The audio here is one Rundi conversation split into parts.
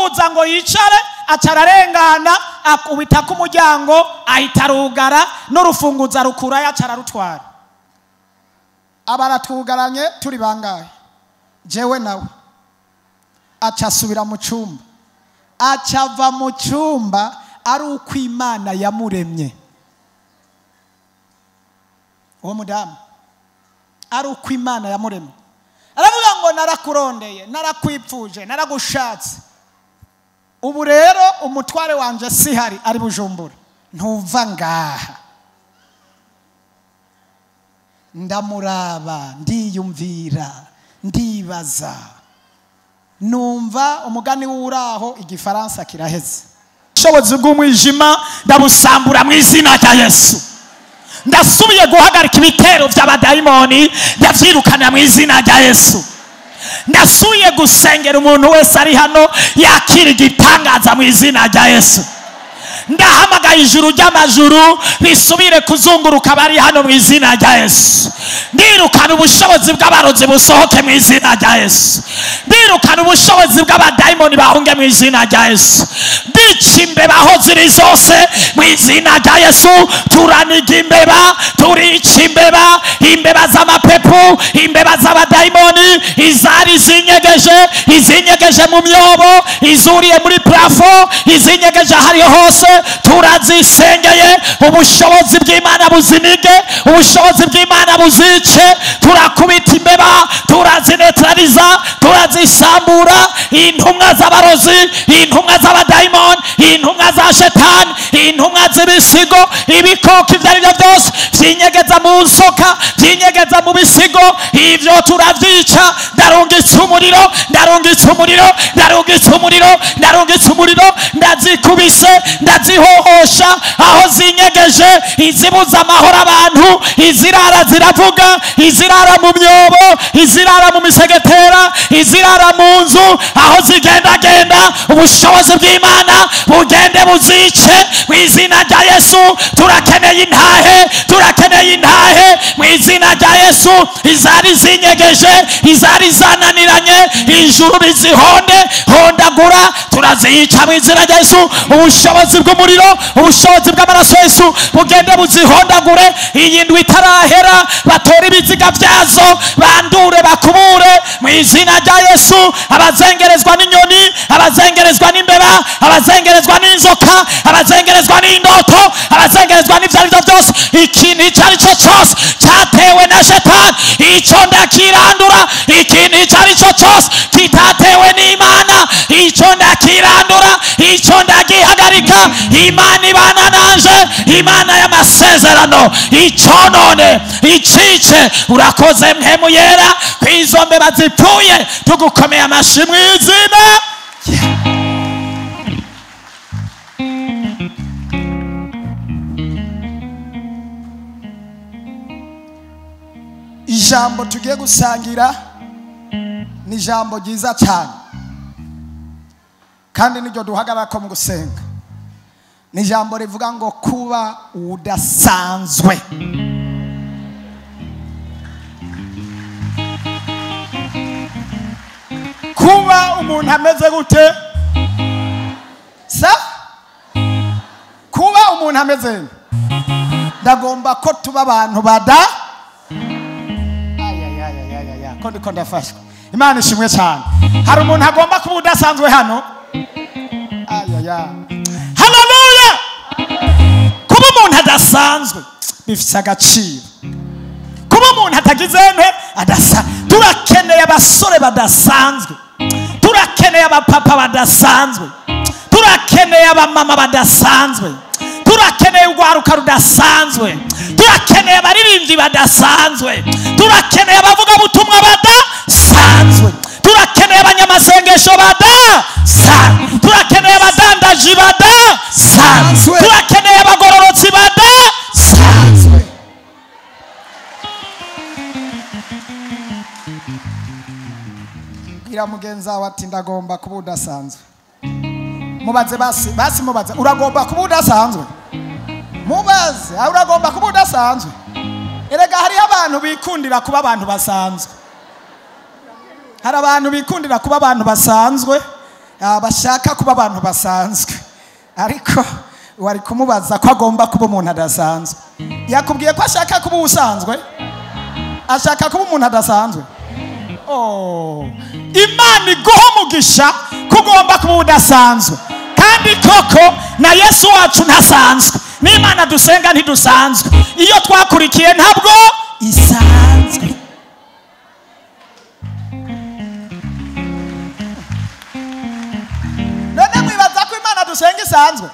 Aho kuza ngo yicare, aca ararengana, akubita k'umuryango, ahita arugara n'urufunguzo arukurayo, aca ararutwara. Aba aratwugaranye. Turi bangahe? Jewe nawe. Aca asubira mu cyumba, aca ava mu cyumba ari uko Imana yamuremye. Uwo mudamu ari uko Imana yamuremye, aravuga ngo: "Narakurondeye, narakwipfuje, naragushatse. Ubu rero umutware wanje sihari, ari Bujumbura, ntuva ngaha." Ndamuraba, ndiyumvira, ndibaza, numva umugani w'uraho igifaransa kiraheze. Ubushobozi bw'umwijima ndabusambura mu izina rya Yesu. Ndasubiye guhagarika ibitero by'abadayimoni, ndabyirukana mu izina rya Yesu. Ndasubiye gusengera umuntu wese ari hano yakira igitangaza mu izina rya Yesu. Ndahamagaye ijuru ry'amajuru risubire kuzunguruka abari hano mu izina rya Yesu. Ndirukana ubushobozi bw'abarozi, busohoke mu izina rya Yesu. Ndirukana ubushobozi bw'abadayimoni, bahunge mu izina rya Yesu. Ndica imbeba aho ziri zose mu izina rya Yesu. Turaniga imbeba, turica imbeba, imbeba z'amapepu, imbeba z'abadayimoni, izari zinyegeje, izinyegeje mu myobo, izuriye muri plafond, izinyegeje ahariho hose, turazisengeye. Ubushobozi bw'Imana buzinige, ubushobozi bw'Imana buzice. Turakubita imbeba, turazinetraliza, turazisambura. Intumwa z'abarozi, intumwa z'abadayimoni, intumwa za shetani, intumwa z'ibisigo, ibikoko ibyo ari byo byose vyinyegeza mu nsoka, vyinyegeza mu bisigo, ivyo turavyica. Ndarungitse umuriro, ndarungitse umuriro, ndarungitse umuriro, ndarungitse umuriro. Ndazikubise, ndazihohosha aho zinyegeje, izibuza amahoro abantu, izirara ziravuga, izirara mu myobo, izirara mu misegetera, izirara mu nzu aho zigendagenda. Ubushobozi bw'Imana bugende buzice mu izina rya Yesu. Turakeneye intahe, turakeneye intahe mu izina rya Yesu. Izari zinyegeje, izari zananiranye, ijuru rizihonde hondagura. Turazica mu izina rya Yesu. Ubushobozi bw'umuriro, ubushobozi bw'amaraso Yesu bugende buzihondagure. Iyi ndwi itarahera, batore ibiziga byazo, bandure, bakubure mu izina rya Yesu. Abazengerezwa n'inyoni, abazengerezwa n'imbeba, abazengerezwa n'inzoka, abazengerezwa n'indoto, abazengerezwa n'ibyo ari byo byose, ikintu icyo ari cyo cyose cyatewe na shetani, icyo ndakirandura. Ikintu icyo ari cyo cyose kitatewe n'Imana, icyo ndakirandura, icyo ndagihagarika. Imana ibana nanje, Imana y'amasezerano, icyo none icice. Urakoze Mpwemu Yera kwizo mbeba zipfuye. Tugukomeye amashi mu izina. Ijambo tugiye gusangira ni ijambo ryiza cyane, kandi niryo duhagarara ko mu gusenga. Ni ijambo rivuga ngo kuba udasanzwe. Kuba umuntu ameze gute? Sa kuba umuntu ameze, ndagomba ko tuba abantu bada. Ayayayayaya, ko ndiko ndafashwa! Imana ishimwe cyane. Hari umuntu agomba kuba udasanzwe hano? Ayaya, haleluya! Kuba umuntu adasanzwe bifite agaciro. Kuba umuntu atagize nte adasa. Turakeneye abasore badasanzwe, turakeneye abapapa badasanzwe, turakeneye abamama badasanzwe, turakeneye urwaruka rudasanzwe, turakeneye abaririmbyi badasanzwe, turakeneye abavugabutumwa badasanzwe, turakeneye abanyamasengesho badasanzwe, turakeneye abadandaji badasanzwe, turakeneye abagororotsi badasanzwe. Bwira mugenzi wawe ati: "Ndagomba kuba udasanzwe." Mubaze basi, basi mubaze: "Uragomba kuba udasanzwe?" Mubaze: "Ah, uragomba kuba udasanzwe?" Erega hariho abantu bikundira kuba abantu basanzwe. Hari abantu bikundira kuba abantu basanzwe. Bashaka kuba abantu basanzwe, ariko wari kumubaza ko agomba kuba umuntu adasanzwe. Yakubwiye ko ashaka kuba usanzwe, ashaka kuba umuntu adasanzwe. Oh, Imana iguha umugisha kugomba kuba udasanzwe. Kandi koko na Yesu wacu ntasanzwe, n'Imana dusenga ntidusanzwe, iyo twakurikiye ntabwo isanzwe. None mwibaza ko Imana dusenga isanzwe?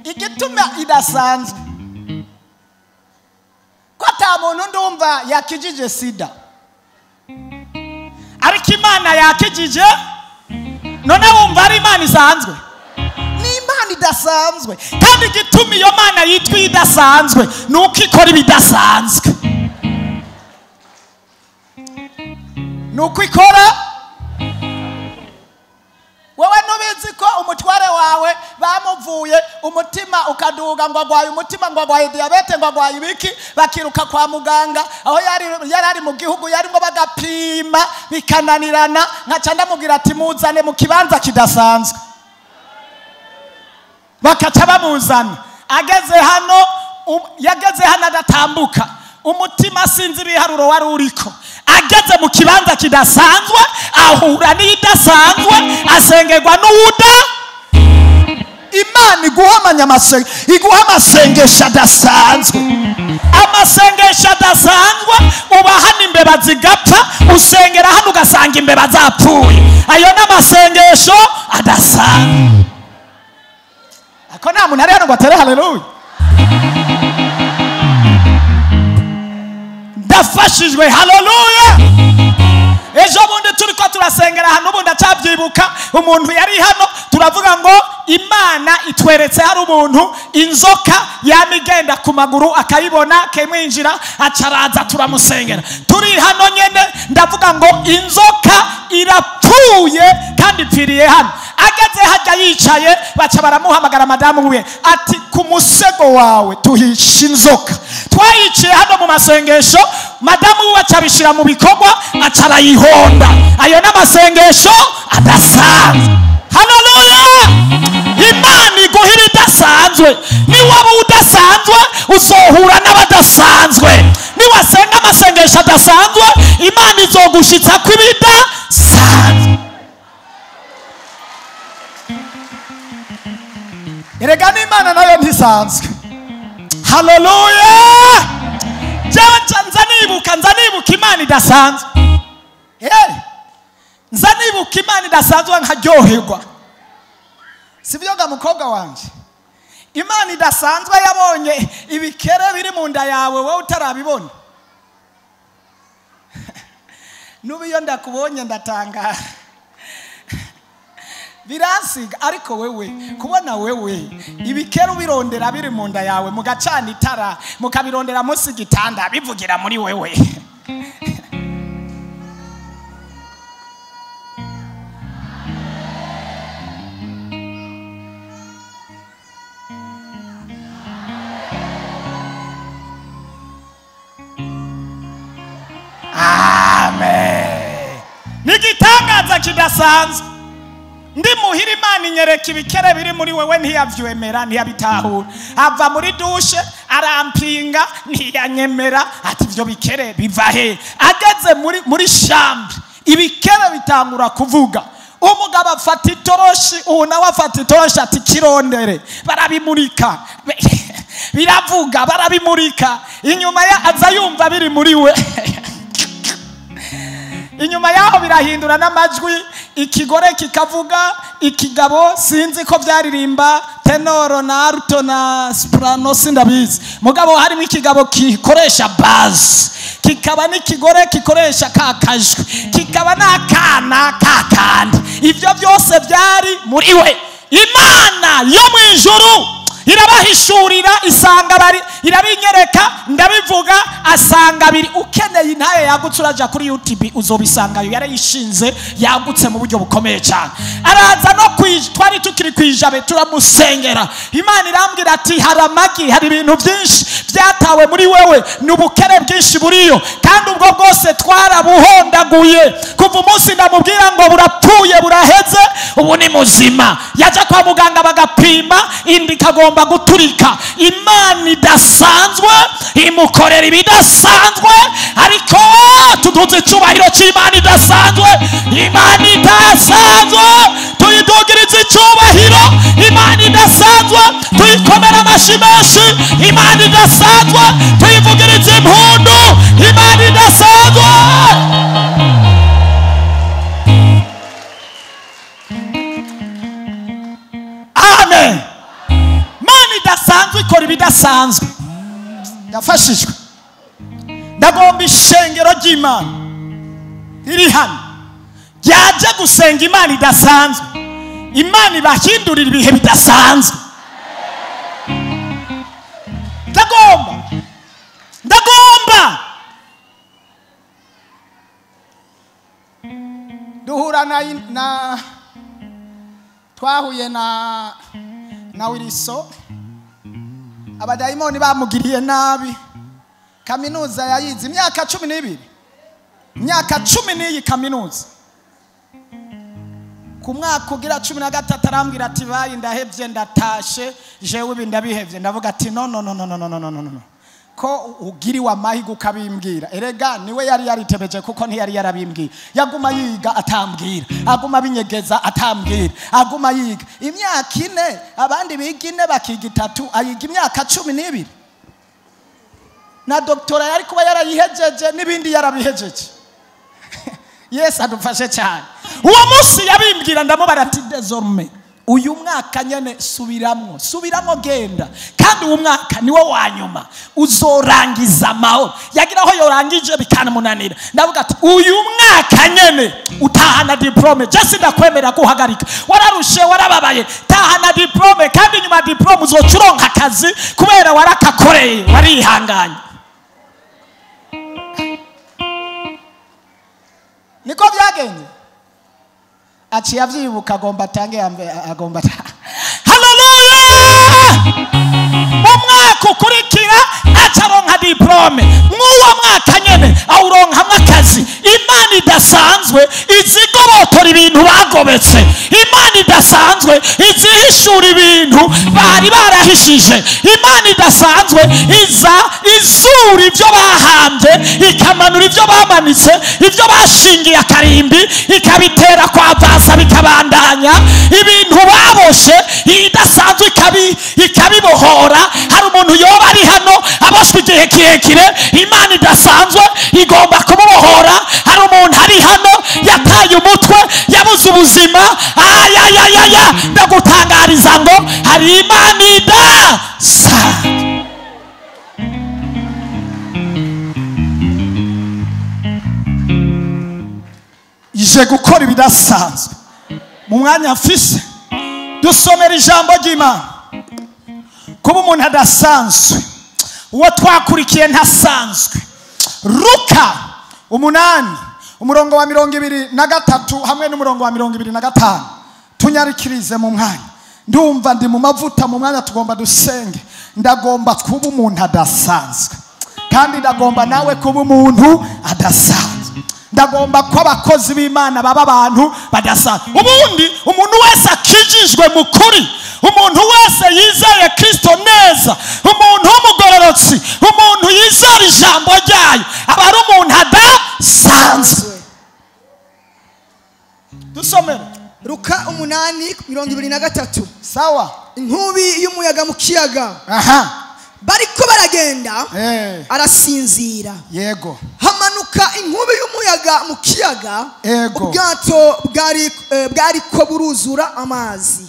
Igituma idasanzwe ko ata muntu ndumva yakijije sida, ariko Imana yakijije. None wumva ari Imana isanzwe? Ni Imana idasanzwe. Kandi igituma iyo Mana yitwa idasanzwe nuko ikora ibidasanzwe, nuko ikora. Wewe nubizi ko umutware wawe bamuvuye umutima ukaduga ngo agwaye umutima, ngo agwaye diabete, ngo agwaye ibiki, bakiruka kwa muganga aho yari mu gihugu yarimo bagapima bikananirana. Nkaca ndamubwira ati muzane mu kibanza kidasanzwe, bakaca bamuzana. Ageze hano, yageze hano adatambuka, umutima sinzi ibiharuro wari uriko. Ageze mu kibanza kidasanzwe ahura n'idasanzwe, asengerwa n'uwuda. Imana iguha amasengesho adasanzwe, amasengesho adasanzwe. Uba hano imbeba zigapfa, usengera hano ugasanga imbeba zapfuye. Ayo ni amasengesho adasanzwe. Ako nta muntu ari hano ngo atere haleluya. Ndafashijwe, haleluya. Ejo bundi turiko turasengera hano, ubundi acabyibuka umuntu yari hano, turavuga ngo Imana itweretse hari umuntu inzoka yamigenda ku maguru akayibona kemwinjira, acaraza turamusengera. Turi hano nyene ndavuga ngo inzoka irapfuye kandi ipfiriye hano. Ageze hajya yicaye, baca baramuhamagara madamu we ati ku musego wawe tuhisha inzoka. Twayiciye hano mu masengesho, madamu we acabishira mu bikorwa, acarayihonda. Ayo n'amasengesho adasanzwe. Haleluya! Imana iguha ibidasanzwe. Niwaba udasanzwe uzohura n'abadasanzwe. Niwasenga amasengesho adasanzwe, Imana izogushitsa ku ibidasanzwe. Erega n'Imana nayo ntisanzwe. Haleluya! Nza nibuka Imana idasanzwe. Nza nibuka Imana idasanzwe nkaryoherwa. Sibyo ga mukobwa wanje? Imana idasanzwe yabonye ibikere biri mu nda yawe wowe utarabibona. Nubu iyo ndakubonye ndatangara, biransiga. Ariko wewe kubona wewe ibikere ubirondera biri mu nda yawe, mugacana itara mukabirondera munsi gitanda, bivugira muri wewe. Amen. Nigitangaza kidasanzwe. Ndi muhira Imana inyereka ibikere biri muri wewe, ntiyavyemera, ntiyabitahura. Ava muri dushe arampinga, ntiyanyemera, ati ivyo bikere biva he? Ageze muri chambre ibikere bitangura kuvuga. Umugabo afata itoroshi, uwo nawe afata itoroshi ati kirondere, barabimurika biravuga, barabimurika. Inyuma ya aza yumva biri muri we. Inyuma yaho birahindura n'amajwi, ikigore kikavuga, ikigabo sinzi ko byaririmba tenoro na alto na soprano sindabizi. Mugabo harimo ikigabo kikoresha bass, kikaba n'ikigore kikoresha kakajwi, kikaba n'akana kakandi. Ivyo byose byari muri we. Imana yo mu ijuru irabahishurira, isanga bari irabinyereka, ndabivuga, asanga biri. Ukeneye intaye yagutse uraja kuri YouTube uzobisangayo, yarayishinze yagutse mu buryo bukomeye cyane. Araza no twari tukiri kwijabe turamusengera, Imana irambwira ati hari amagi, hari ibintu byinshi byatawe muri wewe, n'ubukene bwinshi buriyo, kandi ubwo bwose twarabuhondaguye. Kuva umunsi ndamubwira ngo burapfuye buraheze, ubu ni muzima. Yaja kwa muganga bagapima, inda ikagomba guturika. Imana idasanzwe imukorera ibidasanzwe, ariko tuduze icyubahiro cy'Imana idasanzwe. Imana idasanzwe tuyidugirize icyubahiro, Imana idasanzwe tuyikomera amashyi menshi, Imana idasanzwe tuyivugirize impundu, Imana idasanzwe. Amen. Imana idasanzwe ikora ibidasanzwe. Ndafashijwe. Ndagomba ishengero ry'Imana riri hano ryaje gusenga Imana idasanzwe, Imana ibahindurira ibihe bidasanzwe. Ndagomba duhura na twahuye na Wiliso, abadayimoni bamugiriye nabi. Kaminuza yayize imyaka 12, imyaka 10 n'iyi kaminuza. Ku mwaka ugira 13 arambwira ati bayi ndahevye ndatashe, jewe ibi ndabihevye. Ndavuga ati no no no no no no no no, ko ugiriwe amahirwe ukabimbwira. Erega niwe yari yaritebeje, kuko ntiyari yarabimbwira. Yaguma yiga atambwira, aguma binyegeza atambwira, aguma yiga imyaka 4, abandi biga 4 bakiga 3, ayiga imyaka 12. Na doktora yari kuba yarayihejeje n'ibindi yarabihejeje. Yesu adufashe cyane. Uwo munsi yabimbwira ndamubara ati désormais uyu mwaka nyene subiramwo, subiramwo genda, kandi uyu mwaka niwo wa nyuma uzorangiza amahoro. Yagira aho yorangije bikanamunanira. Ndavuga ati uyu mwaka nyene utahana diplome, just ndakwemera guhagarika, wararushe warababaye, tahana diplome, kandi nyuma diplome uzocuronka akazi kubera warakakoreye, warihanganye. Niko byagenze. Aciye avyibuka agomba atange, agomba. Haleluya! Umwaka ukurikira acaronka diplome, mw'uwo mwaka nyene awuronkamwo akazi. Imana idasanzwe izigobotora ibintu bagobetse, Imana idasanzwe izihishura ibintu bari barahishije, Imana idasanzwe iza izura ibyo bahambye, ikamanura ibyo bamanitse, ibyo bashingiye akarimbi, ikabitera kwa vasa bikabandanya, ibintu baboshe idasanzwe ikabibohora. Hari umuntu yoba ari hano aboshwe igihe kirekire, Imana idasanzwe igomba kumubohora. Hari umuntu ari hano yataye umutwe, yabuze ubuzima, ayayayaya, ndagutangariza ngo hari Imana idasanzwe. Ije gukora ibidasanzwe. Mu mwanya mfise dusomera ijambo ry'Imana. Kuba umuntu adasanzwe, uwo twakurikiye ntasanzwe. Luka 8 umurongo wa 23 hamwe n'umurongo wa 25. Tunyarikirize mu mwanya. Ndumva ndi mu mavuta mu mwanya, tugomba dusenge. Ndagomba kuba umuntu adasanzwe, kandi ndagomba nawe kuba umuntu adasanzwe. Ndagomba ko abakozi b'Imana baba abantu badasanzwe. Ubundi umuntu wese akijijwe mu kuri, umuntu wese yizeye Kristo neza, umuntu w'umugororotsi, umuntu yizera ijambo ryayo, aba ari umuntu adasanzwe. Dusomere Luka 8:23. Sawa. Inkubi y'umuyaga mu kiyaga. Aha. Bariko baragenda, arasinzira. Yego. Hamanuka inkubi y'umuyaga mu kiyaga, ubwato bwari ko buruzura amazi.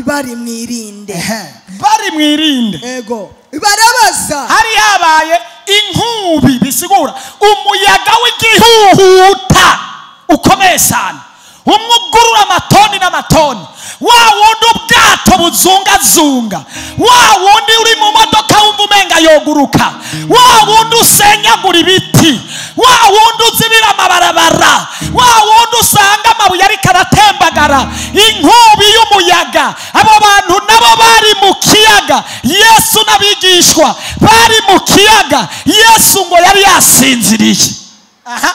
Bari mwirinde. Bari mwirinde. Yego. Barabaza. Hari habaye inkubi, bisigura umuyaga w'igihuhuta ukomeye cyane, umugurura amatoni n'amatoni, Wa wundi ubwato buzungazunga, wa wundi uri mu modoka wumva umenga yoguruka, wa wundi usenyagura ibiti, wa wundi uzibira amabarabara, wa wundi usanga amabuye ariko aratembagara, inkubi y'umuyaga. Abo bantu nabo bari mu kiyaga. Yesu n'abigishwa bari mu kiyaga. Yesu ngo yari yasinziriye. Aha.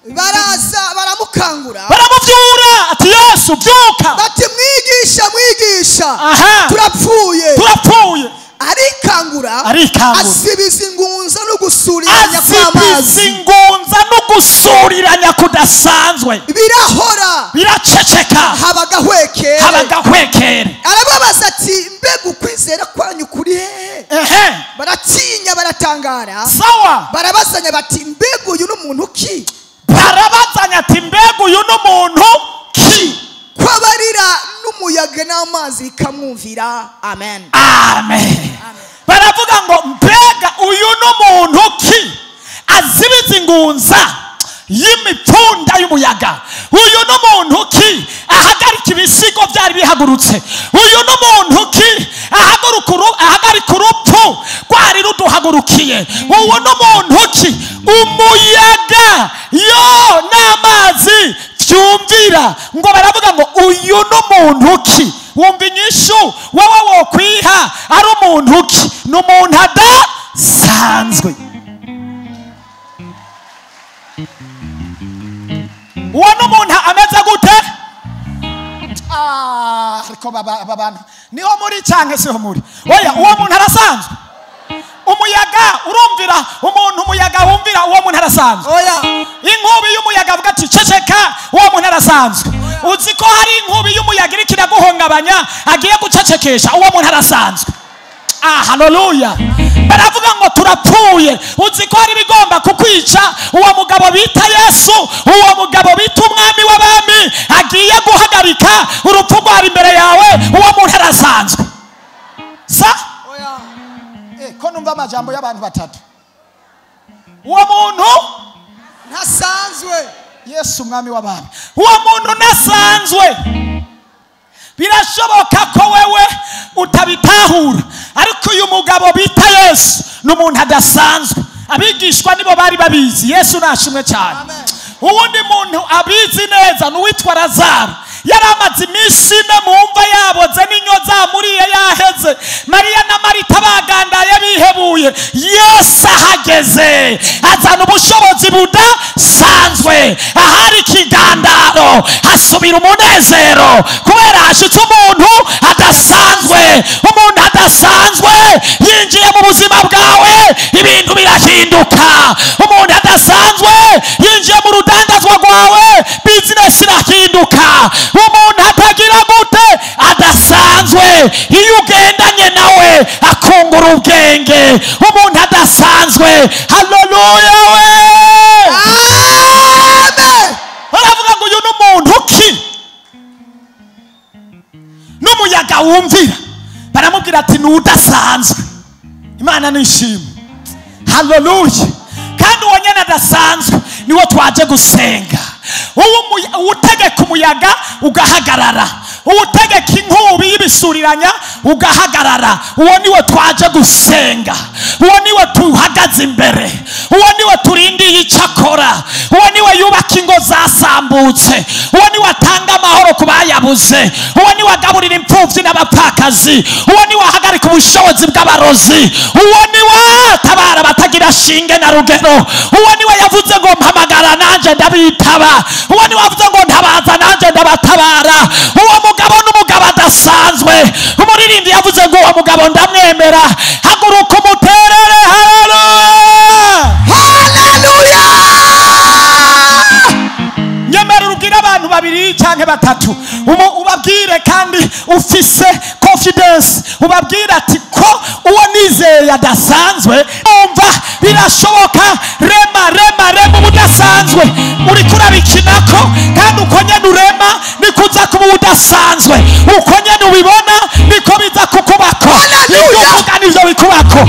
Baraza baramukangura, baramuvyura ati Yesu byuka. Bati mwigisha, mwigisha, Aha. turapfuye, turapfuye. Arikangura, Arikangura. Asibiza ingunza no gusuriranya Asibiza kw'amazi. ingunza no gusuriranya kudasanzwe. Birahora, biraceceka, haba gahwekere. Haba gahwekere. Arababaza ati mbega ukwizera kwanyu kuri hehe? Ehe. Baratinya, baratangara. Sawa. Barabazanya bati mbega uyu n'umuntu ki? Barabazanya ati mbega uyu n'umuntu ki? Kwabarira n'umuyaga n'amazi bikamwumvira. Amen. Amen. Baravuga ngo mbega uyu n'umuntu ki azibiza ingunza y'imipfunda y'umuyaga? Uyu n'umuntu ki ahagarika ibisigo byari bihagurutse? Uyu n'umuntu ki ahagarika urupfu rwari ruduhagurukiye? Uyu n'umuntu ki umuyaga yo n'amazi byumvira? Ngo baravuga ngo uyu n'umuntu ki? Wumva inyishu wowe wokwiha ari umuntu ki? Ni umuntu adasanzwe. Uwo n'umuntu ameze gute? Ariko aba bantu niho muri canke siho muri? Oya, uwo muntu arasanzwe. Umuyaga urumvira umuntu, umuyaga wumvira uwo muntu arasanzwe. Oya. Inkubi y'umuyaga avuga ati ceceka, uwo muntu arasanzwe. Uzi ko hari inkubi y'umuyaga iriko iraguhungabanya agiye gucecekesha, uwo muntu arasanzwe. Ah, haleluya. Baravuga ngo turapfuye. Uzi ko hari bigomba kukwica, uwo mugabo bita Yesu, uwo mugabo bita umwami w'abami agiye guhagarika urupfu rwari imbere yawe, uwo muntu arasanzwe. Sa? Oya. Ko numva amajambo y'abantu batatu. Uwo muntu ntasanzwe. Yesu umwami w'abami. Uwo muntu ntasanzwe. Birashoboka ko wewe utabitahura, ariko uyu mugabo bita Yesu ni umuntu adasanzwe. Abigishwa nibo bari babizi. Yesu nashimwe cyane. Uwundi muntu abizi neza ni uwitwa Lazaro. Yari amaze iminsi ine mu mva yaboze n'inyo zamuriye yaheze. Mariya na Marita bagandaye bihebuye. Yesu ahageze azana ubushobozi budasanzwe. Ahari ikigandaro hasubira umunezero, kubera hashitse umuntu adasanzwe. Umuntu adasanzwe yinjiye mu buzima bwawe, ibintu birahinduka. Umuntu adasanzwe yinjiye mu rudandazwa rwawe, business irahinduka. Umuntu atagira gute adasanzwe, iyo ugendanye nawe akungura ubwenge. Umuntu adasanzwe. Haleluya we. Amen. Baravuga ngo uyu n'umuntu ki n'umuyaga wumvira? Baramubwira ati ni udasanzwe. Imana nishimwe. Haleluya. Kandi uwo nyene adasanzwe niwo twaje gusenga. Uwutegeka umuyaga ugahagarara, uwutegeka inkubi y'ibisuriranya ugahagarara, uwo niwe twaje gusenga, uwo niwe tuhagaze imbere, uwo niwe turindiye icyo akora, uwo niwe yubaka ingo zasambutse, uwo niwe atanga amahoro ku bayabuze, uwo niwe agaburira imfubyi n'abapfakazi, uwo niwe ahagarika ubushobozi bw'abarozi, uwo niwe atabara abatagira shinge na rugero, uwo niwe yavuze ngo mpamagara nanje ndabitaba, uwo niwe avuze ngo ntabaza nanje ndabatabara. Uwo mugabo n'umugabo adasanzwe. Umuririmbyi yavuze ngo uwo mugabo ndamwemera. Haguruka umuterere. Haleluya, haleluya. Nyemera ubwire abantu babiri canke batatu, ubabwire kandi ufise confidence, ubabwire ati ko uwo nizeye adasanzwe. Umva birashoboka. Rema rema rema ubudasanzwe. Uriko urabikinako, kandi uko nyene urema niko uza kuba udasanzwe. Uko nyene ubibona niko biza kukubako. Ibyo uvuga nivyo bikubako.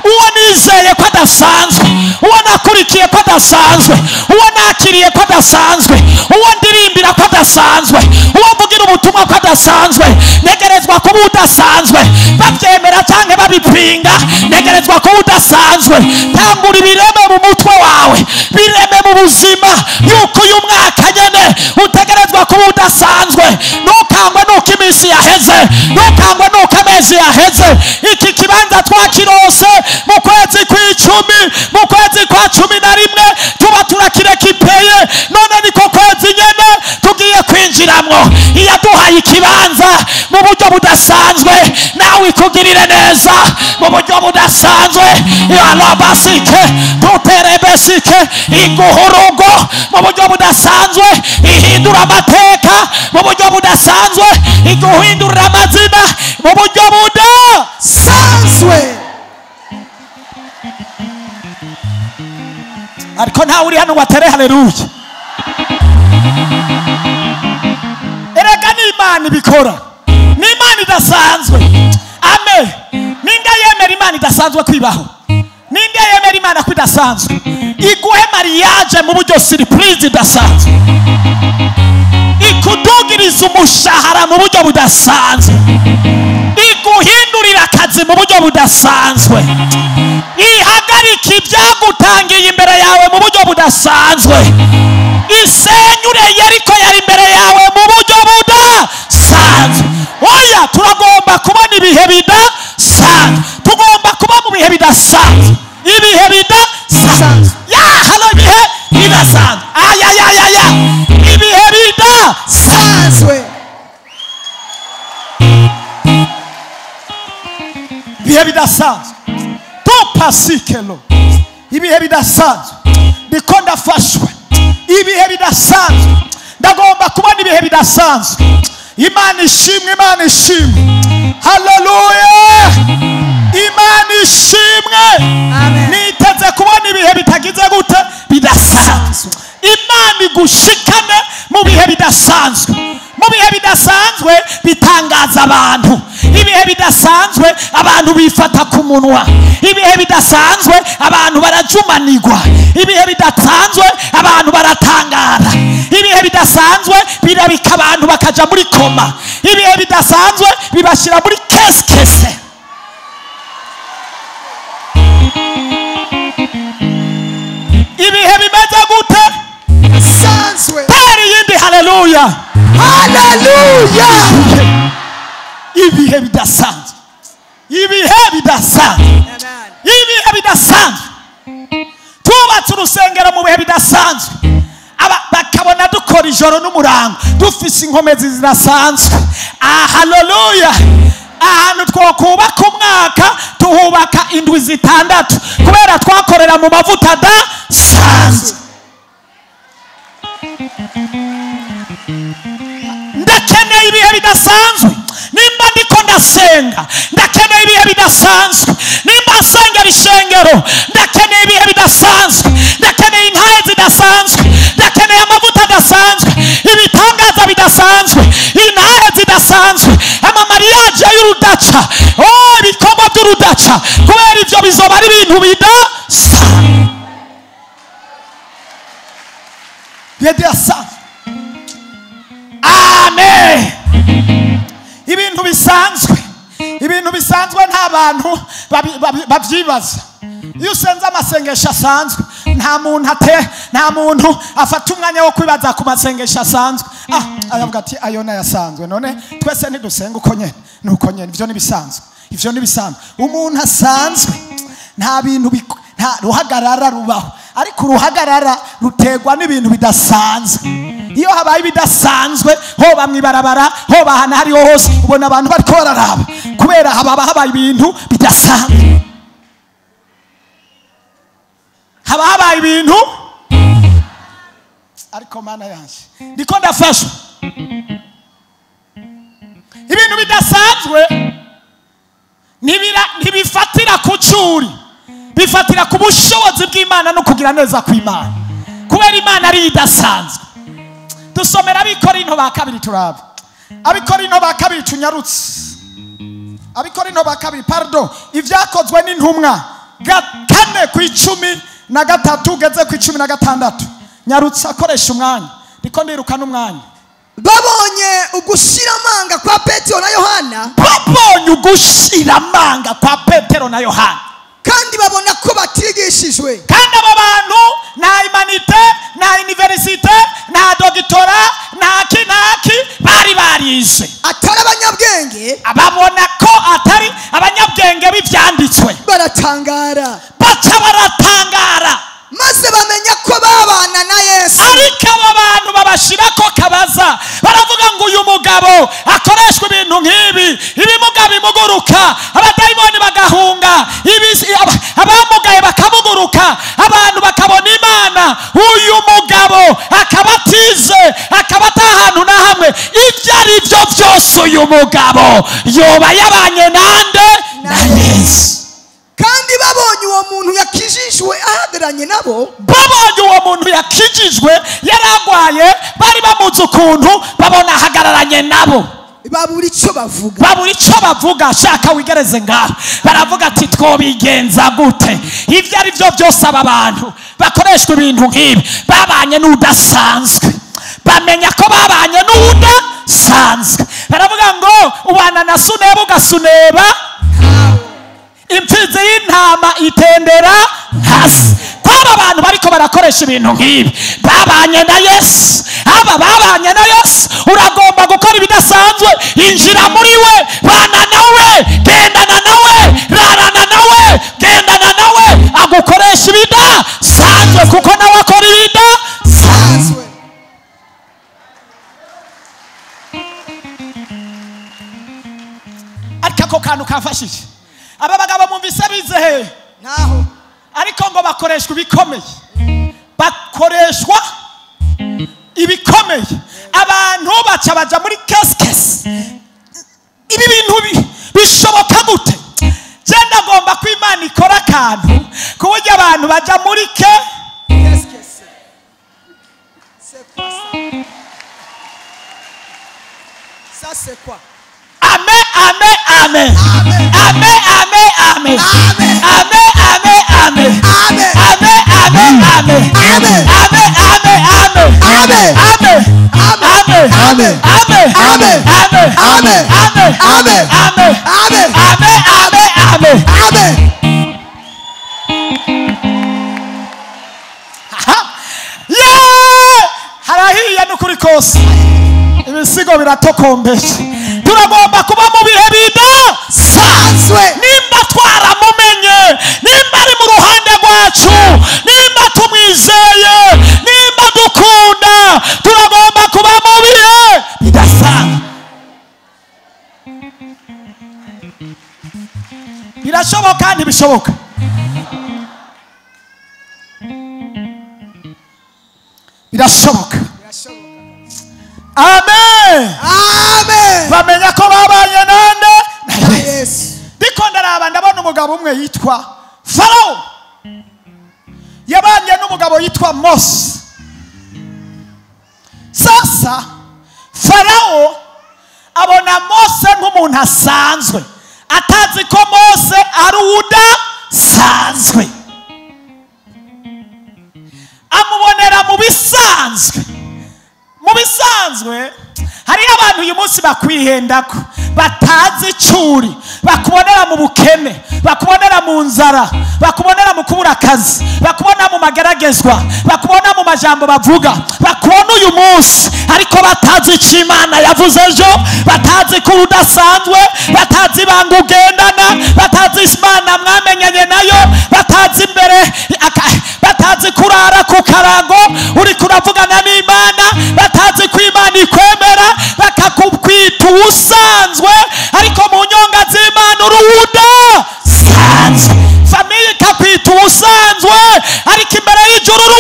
Uwo nizeye ko adasanzwe, uwo nakurikiye ko adasanzwe, uwo nakiriye ko adasanzwe, uwo ndirimbira ko adasanzwe, uwo mvugira ubutumwa Umuvugabutumwa ko adasanzwe, ntegerezwa kuba udasanzwe. Babyemera cyangwa babipinga, ntegerezwa kuba udasanzwe. Tambura ibireme mu mutwe wawe, bireme mu buzima, yuko uyu mwaka nyene utegerezwa kuba udasanzwe. Ntukangwe nuko iminsi yaheze, ntukangwe nuko amezi yaheze. Iki kibanza twakirose mu kwezi kw'icumi, mu kwezi kwa 11 tuba turakireka ipeye. None niko kwezi nyene tugiye kwinjiramwo. Iyaduhaye ikibanza mu buryo budasanzwe, nawe ikugirire neza mu buryo budasanzwe. Yarabasike tuterebesike, iguha urugo mu buryo budasanzwe, ihindura amateka mu buryo budasanzwe, iguhindurira amazina mu buryo budasanzwe. Ariko ntawe uri hano ngo atere haleluya. Erega ni Imana ibikora, ni Imana idasanzwe. Amen. Ninde yemera Imana idasanzwe kwibaho? Ninde yemera Imana ko idasanzwe? Iguhe mariage mu buryo surprise idasanzwe, ikudugiriza umushahara mu buryo budasanzwe, iguhindurira akazi mu buryo budasanzwe, ihagarika ibyagutangiye imbere yawe mu buryo budasanzwe, isenyure Yeriko yari imbere yawe mu buryo budasanzwe. Oya, turagomba kubona ibihe bidasanzwe, tugomba kuba mu bihe bidasanzwe, ibihe bidasanzwe. Ya hano ibihe bidasanzwe, ayayayaya, ibihe bidasanzwe, ibihe bidasanzwe. Tupasikelo, ibihe bidasanzwe. Ndiko ndafashwe, ibihe bidasanzwe. Ndagomba kubona ibihe bidasanzwe. Imana ishimwe, Imana ishimwe. Haleluya, Imana ishimwe. Niteze kubona ibihe bitagize gute? Bidasanzwe. Imana igushikane mu bihe bidasanzwe. Mu bihe bidasanzwe bitangaza abantu. Ibihe bidasanzwe abantu bifata ku munwa. Ibihe bidasanzwe abantu barajumanirwa. Ibihe bidasanzwe abantu baratangara. Ibihe bidasanzwe birabika abantu bakaja muri koma. Ibihe bidasanzwe bibashira muri keskese. Ibihe bimeze gute? Sanzwe. Teri yindi haleluya. Haleluya. Ibihe bidasanzwe, ibihe bidasanzwe, ibihe bidasanzwe. Tubatse urusengero mu bihe bidasanzwe, bakabona dukora ijoro n'umurango, dufise inkomezi zidasanzwe. Haleluya. Ahantu twokubaka umwaka tuhubaka indwi 6, kubera twakorera mu mavuta adasanzwe. Ndakeneye ibihe bidasanzwe. Nimba ndiko ndasenga, ndakeneye ibihe bidasanzwe. Nimba nsengera ishengero, ndakeneye ibihe bidasanzwe. Ndakeneye intahe zidasanzwe, ndakeneye amavuta adasanzwe, ibitangaza bidasanzwe, intahe zidasanzwe, amamariage y'urudaca, oh, ibikorwa by'urudaca. Kubera ivyo bizoba ari ibintu bidasanzwe. Bidasanzwe. Amen. Ibintu bisanzwe, ibintu bisanzwe nta bantu babyibaza. Iyo usenze amasengesho asanzwe, nta muntu nta muntu afata umwanya wo kwibaza ku masengesho asanzwe. Aravuga ati ayo nayasanzwe, none twese ntidusenga uko nyene, nuko nyene, ivyo nibisanzwe, ivyo nibisanzwe. Umuntu asanzwe nta bintu nta ruhagarara rubaho, ariko uruhagarara rutegwa n'ibintu bidasanzwe. Iyo habaye ibidasanzwe, hoba mwibarabara, hoba ahantu hariho hose, ubona abantu bariko bararaba, kubera haba habaye ibintu bidasanzwe. Haba habaye ibintu. Ariko mana yanje, ndiko ndafashwa. Ibintu bidasanzwe ntibifatira ku curi, bifatira ku bushobozi bw'Imana no kugira neza kw'Imana, kubera Imana ari idasanzwe. Dusomera Abikorinto ba kabiri turabe. Abikorinto ba kabiri tunyarutse. Abikorinto ba kabiri, pardon, ivyakozwe n'intumwa 4:13 ugeze ku 16. Nyarutse akoresha umwanya, ndiko ndiruka n'umwanya. Babonye ugushira amanga kwa Petero na Yohana. Babonye ugushira amanga kwa Petero na Yohana. Kandi babona ko batigishijwe. Kandi aba bantu na humanité, na université, na doctorat, na kinaki bari barize. Atari abanyabwenge. Ababona ko atari abanyabwenge b'ivyanditswe. Baratangara. Baca baratangara. Maze bamenya ko babana na Yesu. Ariko aba bantu babashirako kabaza. Baravuga ngo uyu mugabo akoreshwa ibintu nk'ibi, ibimuga bimuguruka, abadayimoni bagahunga, abamugaye bakamuguruka, abantu bakabona Imana. Uyu mugabo akabatize, akabata ahantu na hamwe. Ibyo ari byo byose uyu mugabo yoba yabanye nande? Na Yesu. Kandi babonye uwo muntu yakijijwe ahagaranye nabo. Babonye uwo muntu yakijijwe yaragwaye, bari bamuzi ukuntu, babona ahagararanye nabo. Babura icyo bavuga. Babura icyo bavuga. Shaka wigereze ngaho. Baravuga ati twobigenza gute? Ibyo ari byo byose aba bantu bakoreshwa ibintu nk'ibi babanye n'udasanzwe. Bamenya ko babanye n'udasanzwe. Baravuga ngo ubana na suneba ugasuneba. Imfizi y'intama itendera hasi. Kwaba abantu bariko barakoresha ibintu nk'ibi babanye na Yesu. Aba babanye na Yesu. Uragomba gukora ibidasanzwe. Injira muri we, bana nawe, gendana nawe, rarana nawe, gendana nawe, agukoresha ibidasanzwe kuko nawe akora ibidasanzwe. Ariko ako kantu kamfashije. Aba bagabo mumvise bize he? Naho. Ariko ngo bakoreshwa ibikomeye. Bakoreshwa ibikomeye. Abantu baca baja muri keskes. Ibi bintu bishoboka gute? Je ndagomba ko Imana ikora akantu kuburyo abantu baja muri ke keskes. C'est quoi ça? Ça c'est quoi? Amen, amen, amen. Amen, amen, amen. Amen, amen, amen. Amen, amen, amen. Amen, amen, amen. Amen. Amen. Amen. Amen. Amen. Amen. Amen. Amen. Amen. Amen. Amen. Amen. Yeah! Harahiye n'ukuri kose. Ibisigo biratokombeje. Turagomba kuba mu bihe bidasanzwe. Nimba twaramumenye, nimba ari mu ruhande rwacu, nimba tumwizeye, nimba dukunda, turagomba kuba mu bihe bidasanzwe. Birashoboka ntibishoboka? Birashoboka. Amen. Amen. Bamenya ko babanye nande? Na Yesu. Ndiko ndaraba ndabona umugabo umwe yitwa Farao. Yabanye n'umugabo yitwa Mose. Sasa Farao abona Mose nk'umuntu asanzwe, atazi ko Mose ari udasanzwe. Amubonera mu bisanzwe. Mu bisanzwe hari abantu uyu munsi bakwihendako, batazi icuri, bakubonera mu bukene, bakubonera mu nzara, bakubonera mu kubura akazi, bakubona mu mageragezwa, bakubona mu majambo bavuga, bakubona uyu munsi ariko batazi icyo Imana yavuze ejo, batazi ko udasanzwe, batazi ibanga ugendana, batazi Imana mwamenyanye nayo, batazi imbere, batazi kurara ku karago uri kuravugana n'Imana, batazi ko Imana ikwemera, bakakukwita ubusanzwe ariko mu nyonga z'Imana uri udasanzwe. Famiye ikakwita ubusanzwe ariko imbere y'ijuru uri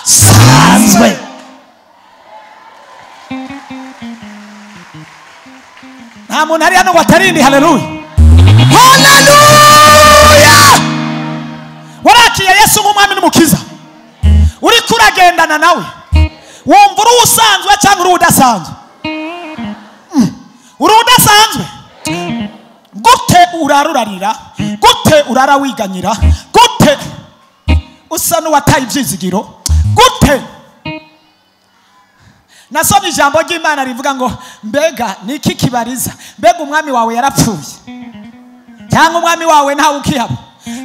udasanzwe. Nta muntu ari hano ngo atarindi. Haleluya, haleluya. Warakiye Yesu nk'umwami n'umukiza, uriko uragendana nawe, wumva uri usanzwe cyangwa uri udasanzwe? Uri udasanzwe. Gute urarurarira? Gute urara wiganyira? Gute usa n'uwataye ibyizigiro? Gute? Nasomye ijambo ry'Imana rivuga ngo mbega niki kibariza, mbega umwami wawe yarapfuye cyangwa umwami wawe ntawe ukihaba?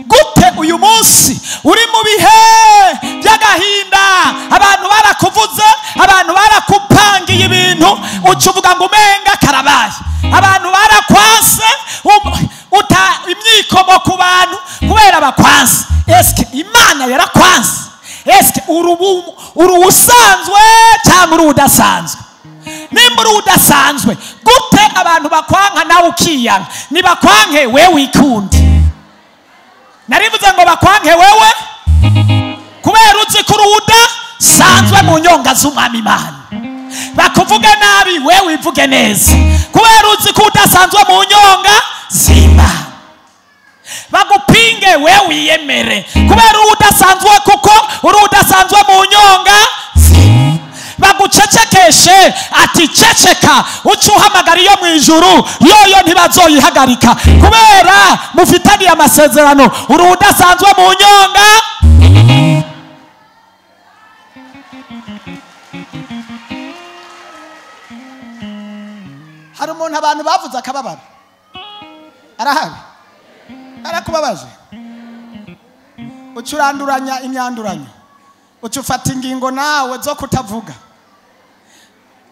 Gute uyu munsi uri mu bihe by'agahinda, abantu barakuvuze, abantu barakupangiye ibintu, uca uvuga ngo umenga karabaye, abantu barakwase, uta imyikomo ku bantu kubera bakwanse. Eske Imana yarakwanse? Eske uri usanzwe cyangwa uri udasanzwe? Nimba uri udasanzwe, gute abantu bakwanka nawe ukiyanga? Nibakwanke wewe wikunde. Narivuze ngo bakwanke wewe kubera uzi ko uri udasanzwe mu nyonga z'Umwami Imana. Bakuvuge nabi wewe wivuge neza kubera uzi ko udasanzwe mu nyonga z'Imana. Bagupinge wewe wiyemere kubera udasanzwe, kuko uri udasanzwe mu nyonga z'Imana. Bagucecekeshe ati ceceka, uca uhamagara iyo mu ijuru yoyo ntibazoyihagarika kubera mufitaniye amasezerano, uri udasanzwe mu nyonga. Hari umuntu abantu bavuze akababara, arahari arakubabaje, uca uranduranya imyanduranyo, uca ufata ingingo nawe zo kutavuga.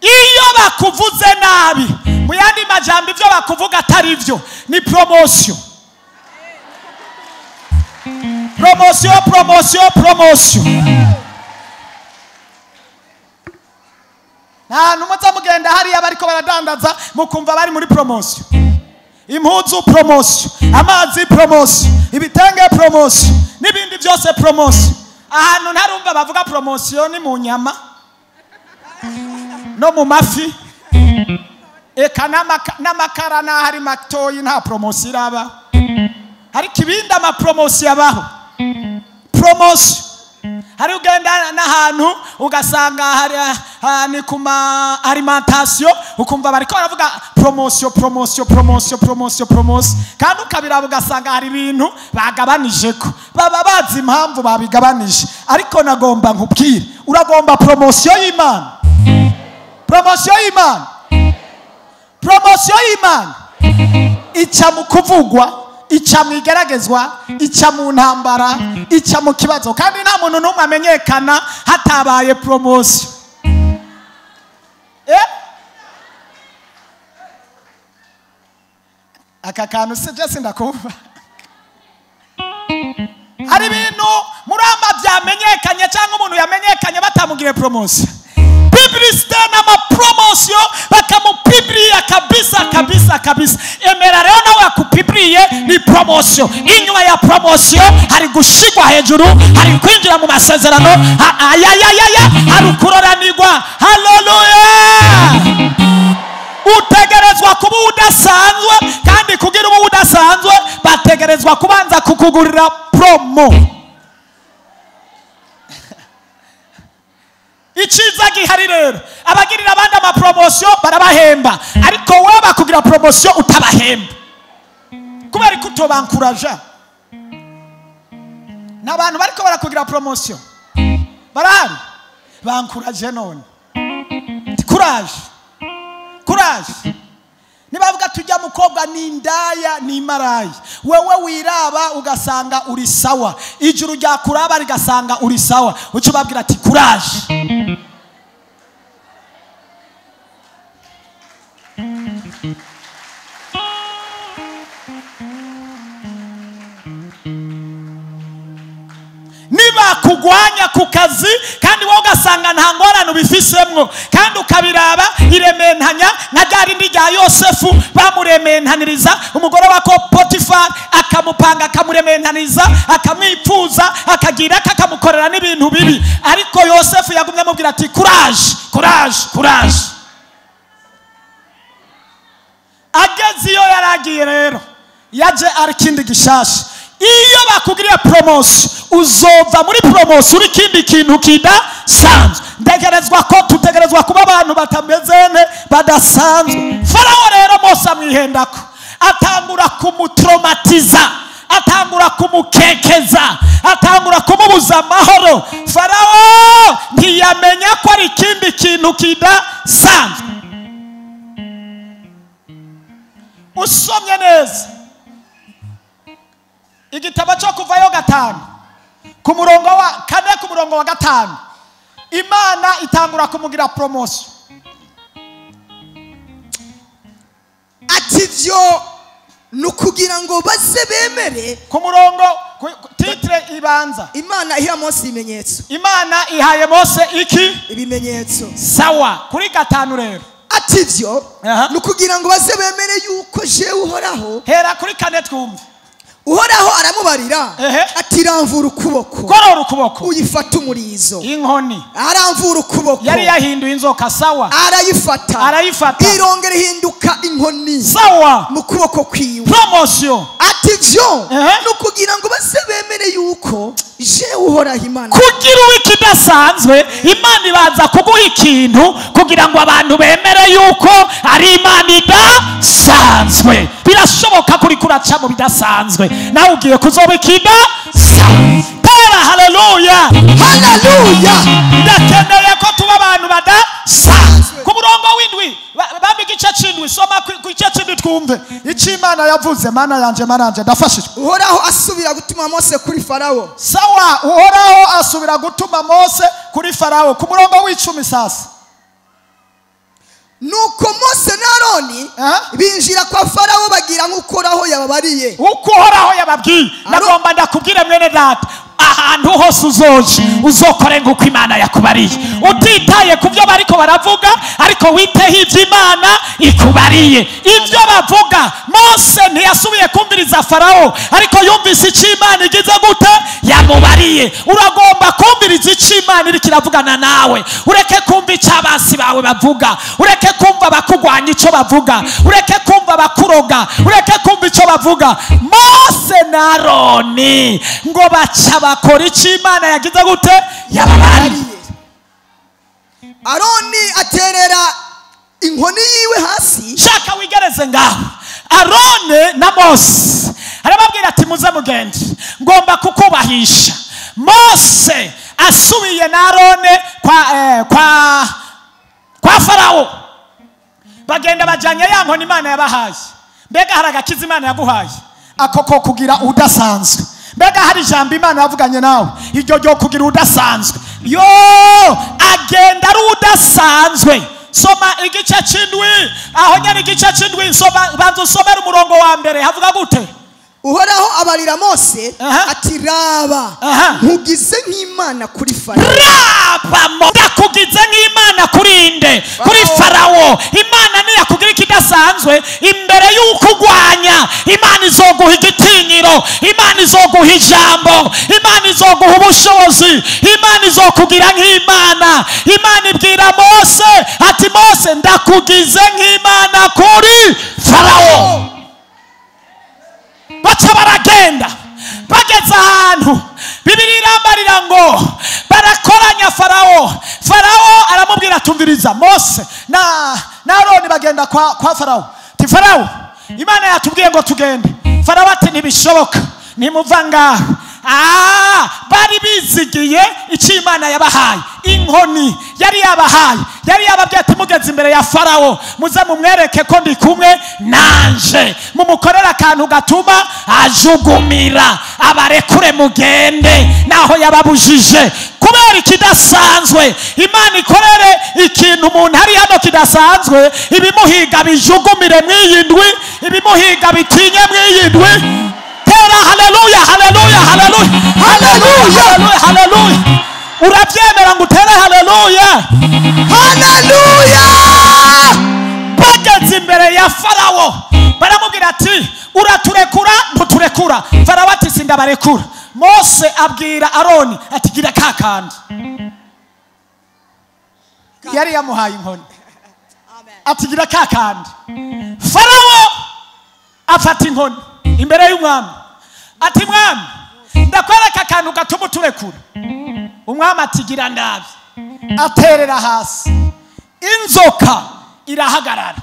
Iyo bakuvuze nabi, mu yandi majambo ibyo bakuvuga atari byo, ni promotion. Promotion, promotion, promotion. Nta numuza mugenda hariya bariko baradandaza mukumva bari muri promotion. Impuzu promotion, amazi promotion, ibitenge promotion, n'ibindi byose promotion. Ahantu ntarumva bavuga promotion ni mu nyama no mu mafi, eka n'amakara n'ahari matoyi nta promotion iraba. Ariko ibindi ama promotion abaho. Promotion hari ugenda n'ahantu ugasanga hari ni kuma alimentation, ukumva bariko baravuga promotion promotion promotion promotion promotion, kandi ukabiraba ugasanga hari ibintu bagabanijeko, baba bazi impamvu babigabanije. Ariko nagomba nkubwire, uragomba promotion y'Imana. Promotion y'Imana, promotion y'Imana ica mu kuvugwa, ica mu igeragezwa, ica mu ntambara, ica mu kibazo. Kandi nta muntu n'umwe amenyekana hatabaye promotion. Aka kantu sije sindakumva. Hari ibintu muramba byamenyekanye cyangwa umuntu yamenyekanye batamugire promotion. Publicité n'ama promotion bakamupibria kabisa kabisa kabisa. Emera rero nawe akupibriye ni promotion. Inyuma ya promotion hari gushigwa hejuru, hari kwinjira mu masezerano, ayayayaya, hari kuroranirwa. Haleluya! Utegerezwa kuba udasanzwe, kandi kugira ubu udasanzwe bategerezwa kubanza kukugurira promo. Iciza gihari rero, abagirira abandi ama promotion barabahemba, ariko wowe bakugira promotion utabahemba kubera ko utobankuraja. N'abantu bariko barakugira promotion barahari, bankuraje none courage courage. Nibavuga tujya mukobwa ni indaya ni maraya, wewe wiraba ugasanga uri sawa, ijuru ryakuraba rigasanga uri sawa, uca ubabwira ati courage. Niba kugwanya ku kazi kandi wowe ugasanga nta ngorane ubifisemwo, kandi ukabiraba irementanya nka rya rindi rya Yosefu bamurementaniriza umugore wa Potifari, akamupanga akamurementaniriza, akamwipfuza, akagira akamukorera n'ibintu bibi, ariko Yosefu yagumye amubwira ati courage courage courage. Ageze iyo yaragiye rero yaje ari kindi gishasha. Iyo bakugiriye promotion uzova muri promotion uri kindi kintu kidasanzwe. Ndegerezwa ko tutegerezwa kuba abantu batameze ne badasanzwe. Farao rero Mose amwihendako, atangura kumutraumatiza, atangura kumukekeza, atangura kumubuza amahoro. Farao ntiyamenya ko ari ikindi kintu ikintu kidasanzwe. Usomye neza igitabo cyo Kuvayo 5 ku murongo wa 4 ku murongo wa 5, Imana itangura kumugira promotion. Ati ivyo nukugira ngo baze bemere. Ku murongo titre ibanza, Imana iha Mose ibimenyetso. Imana ihaye Mose iki? Ibimenyetso. Sawa, kuri 5 rero. Ati ivyo nukugira ngo baze bemere yuko jewe Uhoraho. Hera kuri 4 twumve. Uhoraho aramubarira ati ramvura ukuboko, gorora ukuboko, uyifata umurizo. Inkoni aramvura ukuboko, yari yahinduye inzoka. Sawa, arayifata, arayifata, irongera ihinduka inkoni. Sawa, mu kuboko kwiwe. Promotion. Ati ivyo nukugira ngo baze bemere yuko jewe Uhoraho Imana. Kugira uwikidasanzwe, Imana ibanza kuguha ikintu kugira ngo abantu bemere yuko ari Imana idasanzwe. Birashoboka kuri kuraca mu bidasanzwe, nawe ugiye kuzoba ikidasanzwe. Tera haleluya, haleluya. Ndakeneye ko tuba abantu badasanzwe. Ku murongo w'indwi, bambi igice c'indwi, soma ku gice c'indwi twumve icyo Imana yavuze. Mana yanje, Mana yanje, ndafashijwe. Uhoraho asubira gutuma Mose kuri Farawo. Sawa, Uhoraho asubira gutuma Mose kuri Farawo. Ku murongo w'icumi sasa. Nuko Mose na Aroni binjira kwa Farawo bagira nk'uko Uhoraho yababariye. Uko Uhoraho yababwiye. Nagomba ndakubwire mwene data, ahantu hose uzoje uzokore nk'uko Imana yakubariye, utitaye ku byo bariko baravuga, ariko witeho ivyo Imana ikubariye. Ibyo bavuga, Mose ntiyasubiye kumviriza Farawo, ariko yumvise icyo Imana igize gute yamubariye. Uragomba kumviriza icyo Imana iriko iravugana nawe, ureke kumva icyo abansi bawe bavuga, ureke kumva abakugwanya icyo bavuga, ureke kumva abakuroga, ureke kumva icyo bavuga. Mose na Aroni ngo baca bakora icyo Imana yagize gute yababariye. Aroni aterera inkoni yiwe hasi. Shaka wigereze ngaho. Aroni na Mose arababwira ati muze mugende, ngomba kukubahisha. Mose asubiye na Aroni kwa Farawo, bagenda bajanye ya nkoni Imana yabahaye. Mbega hari agakiza Imana yaguhaye ako ko kugira udasanzwe? Mbega hari ijambo Imana yavuganye nawe iryo ryo kugira udasanzwe? Yo, agenda ari udasanzwe. Soma igice c'indwi, aho nyene igice c'indwi, soma, banza usomere umurongo wa mbere, havuga gute? Uhoraho abarira Mose ati raba nkugize nk'Imana kuri Farawo. Raba ndakugize nk'Imana kuri inde? Kuri Farawo. Imana niyakugira ikidasanzwe imbere y'ukugwanya, Imana izoguha igitinyiro, Imana izoguha ijambo, Imana izoguha ubushobozi, Imana izokugira nk'Imana. Imana ibwira Mose ati Mose ndakugize nk'Imana kuri Farawo. Baca baragenda, bageze ahantu Bibiliya irambarira ngo barakoranya Farawo. Farawo aramubwira tumviriza Mose na Aroni bagenda kwa Farawo. Ti Farawo, Imana yatubwiye ngo tugende. Farawo ati ntibishoboka, nimuva ngaho. Bari bizigiye icyo Imana yabahaye, inkoni yari yabahaye, yari yababwiye ati mugeze imbere ya Farawo muze mumwereke ko ndi kumwe nanje, mumukorera akantu gatuma ajugumira, abarekure mugende naho yababujije. Kubera ikidasanzwe, Imana ikorere ikintu umuntu ari hano kidasanzwe, ibimuhiga bijugumire mw'iyi ndwi, ibimuhiga bitinye mw'iyi ndwi. Tera haleluya, haleluya, haleluya, haleluya, haleluya. Urabyemera ngo utere haleluya, haleluya. Bageze imbere ya Farawo baramubwira ati uraturekura ntuturekura? Farawo ati sindabarekura. Mose abwira Aroni ati gira kakandi yari yamuhaye inkoni, ati gira kakandi. Farawo afata inkoni imbere y'umwami ati mwami ndakwereka akantu gatuma uturekura. Umwami ati gira ndabi, aterera hasi, inzoka irahagarara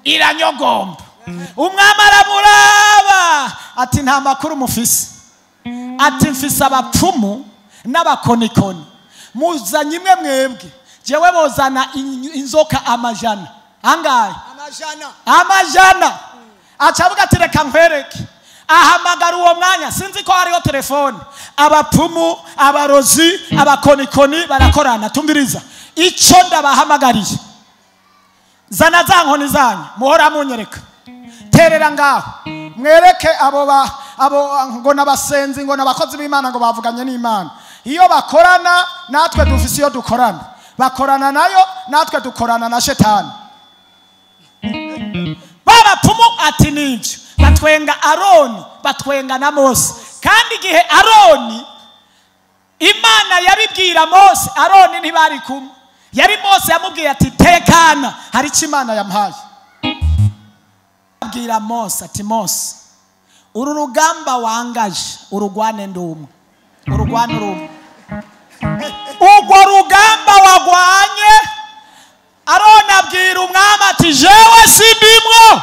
iranyogomba. Umwami aramuraba ati nta makuru mufise, ati mfise abapfumu n'abakonikoni, muzanye imwe mwebwe, Jewe bozana inzoka amajana angahe? Amajana. Acavuga ati reka nkwereke. Ahamagara uwo mwanya, sinzi ko hariho telefone. Abapfumu, abarozi, abakonikoni barakorana. Tumviriza icyo ndabahamagariye. Zana za nkoni zanyu muhora munyereka, terera ngaho mwereke abo ngo nabasenzi ngo nabakozi b'Imana ngo bavuganye n'Imana. Iyo bakorana natwe dufise iyo dukorana, bakorana nayo natwe dukorana na shetani. Babapfumu ati nibyo batwenga Aroni, batwenga na Mose. Kandi igihe Aroni Imana yabibwira Mose, Aroni ntibari kumwe. Yari Mose yamubwiye ati tekana, hari icyo Imana yamuhaye. Abwira Mose ati Mose, uru rugamba wangaje urugwane ndumwe, urugwane rumwe. Urwo rugamba wagwanye. Aroni abwira umwami ati jewe sindimwo.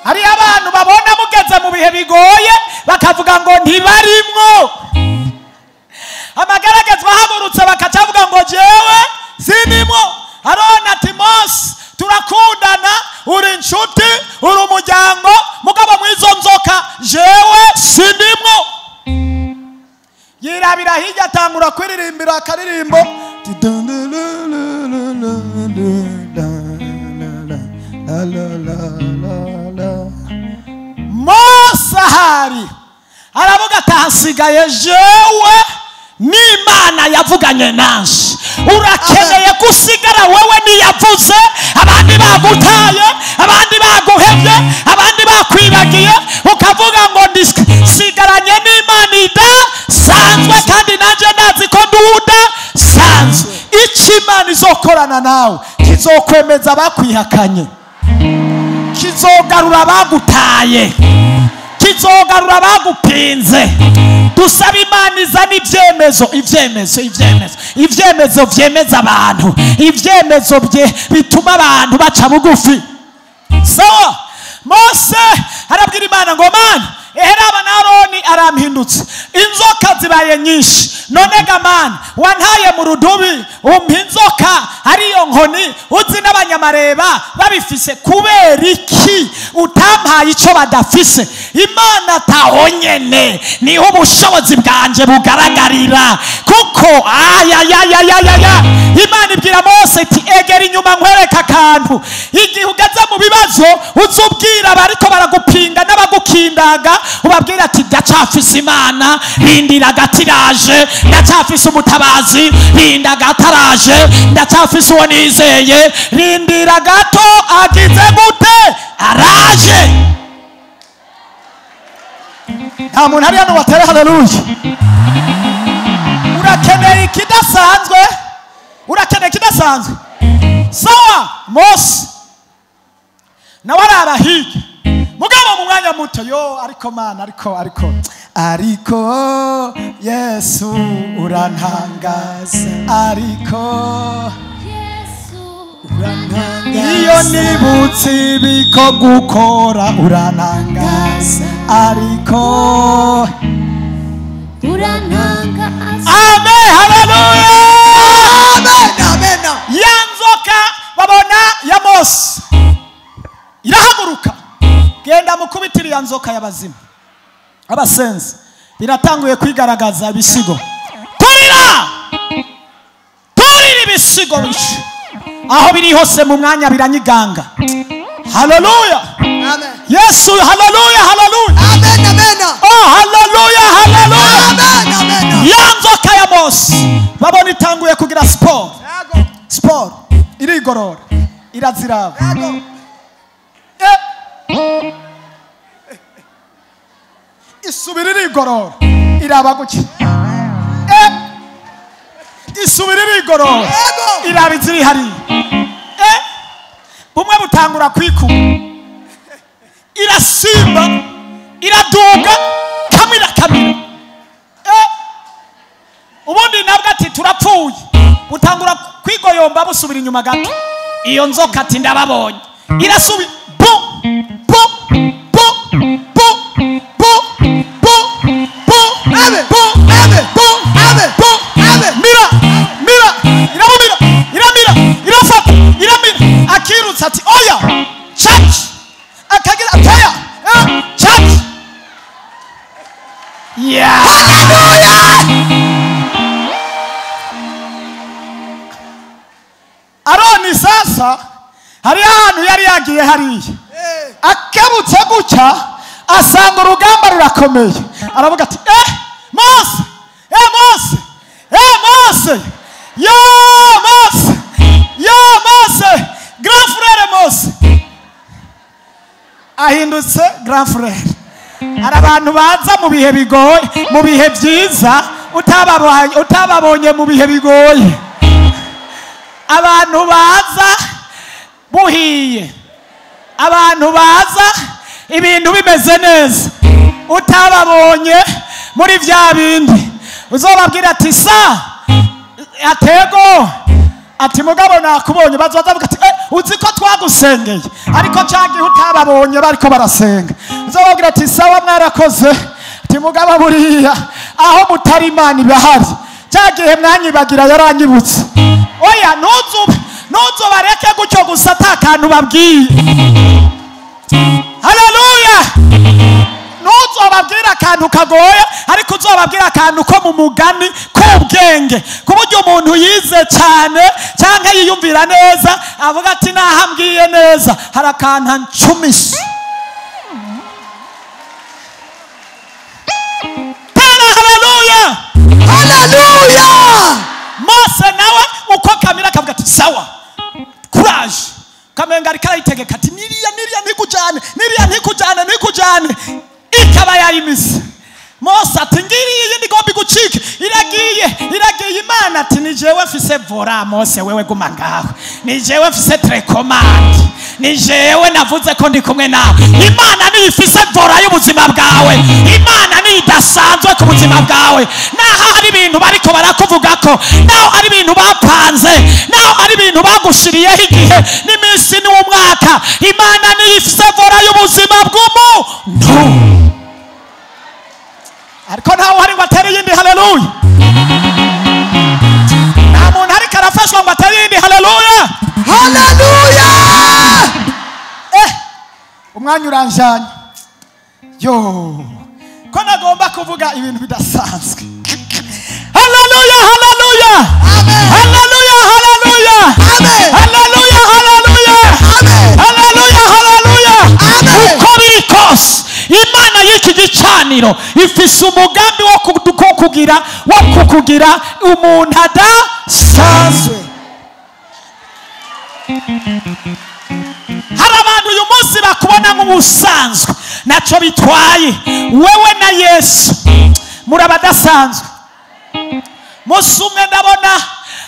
Hari abantu babona mugeze mu bihe bigoye bakavuga ngo ntibarimwo. Amagaragazwa hagurutse bakacavuga ngo jewe sindimwo. Aroni ati Mose, turakundana, uri inshuti, uri umuryango, mugabo mwizo nzoka jewe sindimwo. Yirabira hirya atangura kwiririmbira akaririmbo. Mose ahari aravuga ati hasigaye jewe n'Imana yavuganye nanje. Urakeneye gusigara wewe niyavuze, abandi bagutaye, abandi baguhevye, abandi bakwibagiye, ukavuga ngo ndisigaranye n'Imana idasanzwe kandi nanje ndazi ko ndudasanzwe. Icyo Imana izokorana nawe kizokwemeza abakwihakanye, kizogarura abagutaye, kizogarura abagupinze. Dusaba Imana izana ibyemezo, ibyemezo, ibyemezo, ibyemezo byemeza abantu, ibyemezo bye bituma abantu baca bugufi. Sawa. Mose arabwira Imana ngo Mana, eheraba na Aroni arampindutse, inzoka zibaye nyinshi. None ga Mana, wantaye mu rudubi umpa inzoka ariyo nkoni uzi n'abanyamareba babifise, kubera iki utampaye icyo badafise? Imana tahonyene niho ubushobozi bwanje bugaragarira. Kuko ayayayayaya Imana ibwira Mose iti egera inyuma nkwereka akantu. Igihe ugeze mu bibazo uzubwira abariko baragupinga n'abagukindaga, ubabwira ati ndacafise Imana, rindira gatiraje, ndacafise umutabazi, rinda gataraje, ndacafise uwo nizeye, rindira gato agize gute araje. Nta muntu ari hano watere haleluya. Urakeneye ikidasanzwe, urakeneye ikidasanzwe. Sawa. Mose nawe araba hirya, mugabo mu mwanya muto yo ariko Mana, ariko ariko ariko Yesu urantangaza, ariko Yesu urantangaza, iyo nibutse ibiko gukora urantangaza, ariko urantangaza. Amen, haleluya, amen, amen. Ya nzoka babona ya Mose irahaguruka, genda mukubitira ya nzoka y'abazima abasenzi. Biratanguye kwigaragaza ibisigo. Turira, turira ibisigo bishi aho biri hose mu mwanya biranyiganga. Haleluya, amen. Yesu, haleluya, haleluya, amen, amen. Oh, haleluya, haleluya, amen, amen. Ya nzoka ya Mose babona itanguye kugira sport, sport irigorora, iraziraba. Isubira irigorora, iraba guki. Isubira irigorora, iraba iziri hariya. Bumwe butangura kwikuba, irasimba, iraduga, kamira kamira. Ubundi nabwo ati turapfuye, butangura kwigoyomba busubira inyuma gato. Iyo nzoka ati ndababonye, irasubira bu bu bu bu bu bu bu Amen. bu Amen. bu Amen. bu Amen. Mira, mira, Ati oya church, akagira ati oya church. Yeah. Hallelujah. Aroni sasa hari ahantu yari yagiye hariya, akebutse gutya asanga urugamba rurakomeye, aravuga ati Mose, Mose, Mose, yo Mose, yo Mose, grand frère Mose. Ahindutse grand frère. Hari abantu baza mu bihe bigoye, mu bihe byiza, utababonye mu bihe bigoye. Abantu baza buhiye, abantu baza ibintu bimeze neza, utababonye muri vya bindi. Uzobabwira ati sa atego, ati mugabo nakubonye. Bazoza bavuga ati uzi ko twagusengeye, ariko cyagihe utababonye bariko barasenga. Uzobabwira ati sawa mwarakoze, ati mugabo buriya aho mutari Imana ibahari, cyagihe mwanyibagira yaranyibutse. Oya, ntuzubareke gutyo gusa atakantu babwiye. Haleluya. Ntuzobabwira akantu kagoye, ariko uzobabwira akantu ko mu mugani k'ubwenge, ku buryo umuntu yize cyane cyangwa yiyumvira neza avuga ati nahambwiye neza, hari akantu ancumise. Tera haleluya. Haleluya. Mose nawe uko kamera akavuga ati sawa, courage. Kamenga ariko arayitegeka ati niriya niriya ntikujane, niriya ntikujane, ntikujane. Ikaba yayimise. Mose ati ngiriye iyindi igomba igucike, iragiye, iragiye. Imana ati ni jewe mfise vora Mose, wewe guma ngaho, ni jewe mfise telecommande, ni jewe navuze ko ndi kumwe nawe. Imana niyo ifise vora y'ubuzima bwawe, Imana niyo idasanzwe ku buzima bwawe. Naho hari ibintu bariko barakuvuga ko, naho hari ibintu bapanze, naho hari ibintu bagushiriyeho igihe n'iminsi n'umwaka, Imana niyo ifise vora y'ubuzima bw'umuntu. Ariko ntawe uhari ngo atere iyindi haleluya. Nta muntu ariko arafashwa ngo atere iyindi haleluya. Haleluya. Umwanya uranjanye. Yo, ko nagomba kuvuga ibintu bidasanzwe. Haleluya, haleluya. Amen. Haleluya, haleluya. Amen. Haleluya, haleluya. Amen. Haleluya, haleluya. Amen. Uko biri kose, Imana y'iki gicaniro ifise umugambi wo kukugira umuntu adasanzwe. Hari abantu uyu munsi bakubona nk'ubusanzwe, naco bitwaye. Wewe na Yesu muri abadasanzwe. Musi umwe ndabona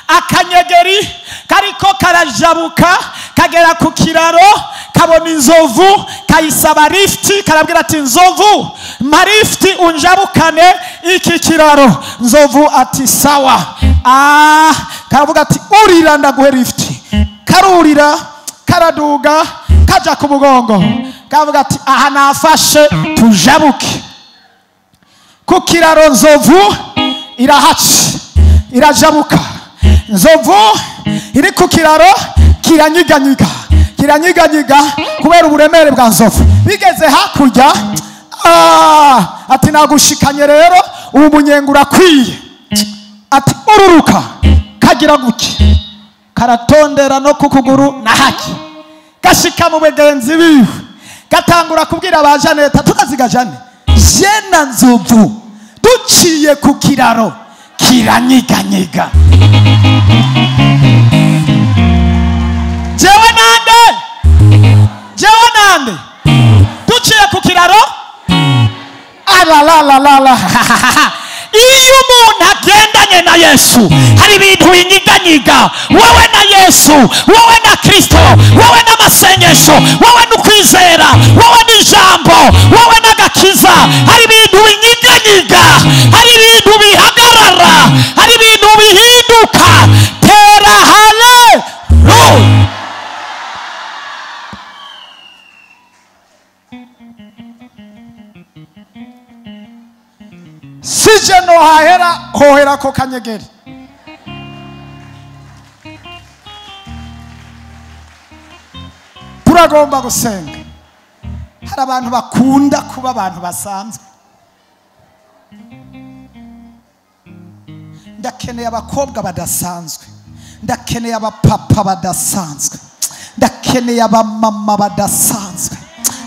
akanyegeri kariko karajabuka kagera ku kiraro, kabona inzovu, kayisaba lifti, karabwira ati nzovu mpa lifti unjabukane iki kiraro. Nzovu ati sawa. Karavuga ati urira ndaguhe lifti. Karurira, karaduga, kaja ku mugongo. Kavuga ati aha nafashe tujabuke. Ku kiraro nzovu irahaca, irajabuka. Nzovu iri ku kiraro kiranyiganyiga, kiranyiganyiga kubera uburemere bwa nzovu. Bigeze hakurya, ati nagushikanye rero, ubu munyenga urakwiye. Ati ururuka, kagira guki, karatondera no ku kuguru na haki, gashika mu bagenzi biwe, gatangura kubwira ba Janete, tukaziga Jane, jena nzovu duciye ku kiraro kiranyiganyiga. Jewe nande, jewe nande duciye ku kiraro. Alalalalala. Iyo umuntu agendanye na Yesu hari ibintu binyiganyiga. Wowe na Yesu, wowe na Kristo, wowe n'amasengesho, wowe n'ukwizera, wowe n'ijambo, wowe n'agakiza, hari ibintu binyiganyiga, hari ibintu bihagarara, hari ibintu bihinduka. Tera haleluya. Sije no hahera hohera ko kanyegeri. Turagomba gusenga. Hari abantu bakunda kuba abantu basanzwe. Ndakeneye abakobwa badasanzwe, ndakeneye abapapa badasanzwe, ndakeneye abamama badasanzwe,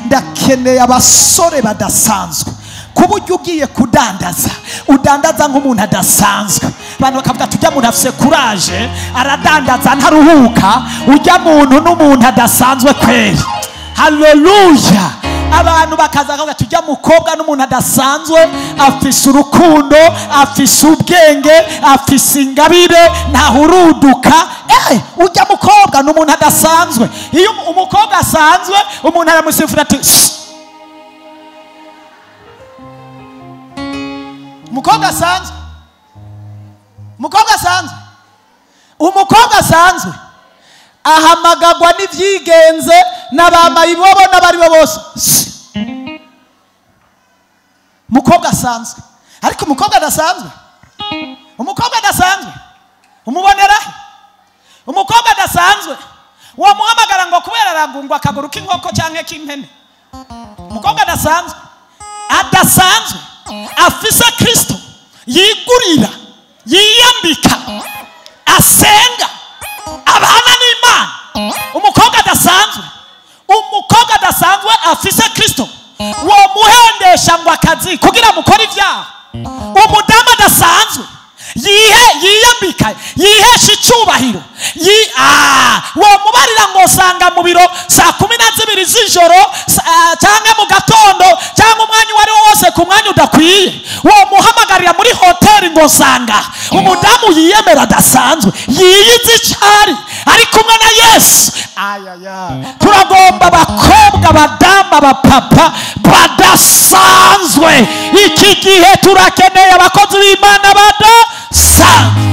ndakeneye abasore badasanzwe. Kuburyo ugiye kudandaza udandaza nk'umuntu adasanzwe. Abantu bakavuga tujya muntu afise courage, aradandaza ntaruhuka, ujya muntu n'umuntu adasanzwe kweri. Haleluya. Abantu bakaza bakavuga tujya mukobwa n'umuntu adasanzwe, afise urukundo, afise ubwenge, afise ingabire, ntahuruduka. Ujya mukobwa n'umuntu adasanzwe. Iyo umukobwa asanzwe umuntu aramusifura ati umukobwa asanzwe, umukobwa asanzwe, umukobwa asanzwe ahamagagwa n'ivyigenze n'abamayibobo n'abari bo bose. Umukobwa asanzwe. Ariko umukobwa adasanzwe, umukobwa adasanzwe umubonera. Umukobwa adasanzwe wamuhamagara ngo kubera aragungwa akaguru k'inkoko canke k'impene. Umukobwa adasanzwe, adasanzwe afise Kristo, yigurira, yiyambika, asenga, abana n'Imana. Umukobwa adasanzwe, umukobwa adasanzwe afise Kristo, womuhendesha ngo akazi kugira mukore ivyaha. Umudamu adasanzwe yiyambika, yihesha icubahiro, womubarira ngo sanga mu biro saa 12 z'ijoro cyangwa mu gatondo cyangwa umwanya uwo ari wo wose ku mwanya udakwiye, womuhamagarira muri hoteli ngo sanga. Umudamu yiyemera adasanzwe, yiyizi icari, ari kumwe na Yesu. Turagomba abakobwa, abadamu, abapapa badasanzwe. Iki gihe turakeneye abakozi b'Imana badasanzwe.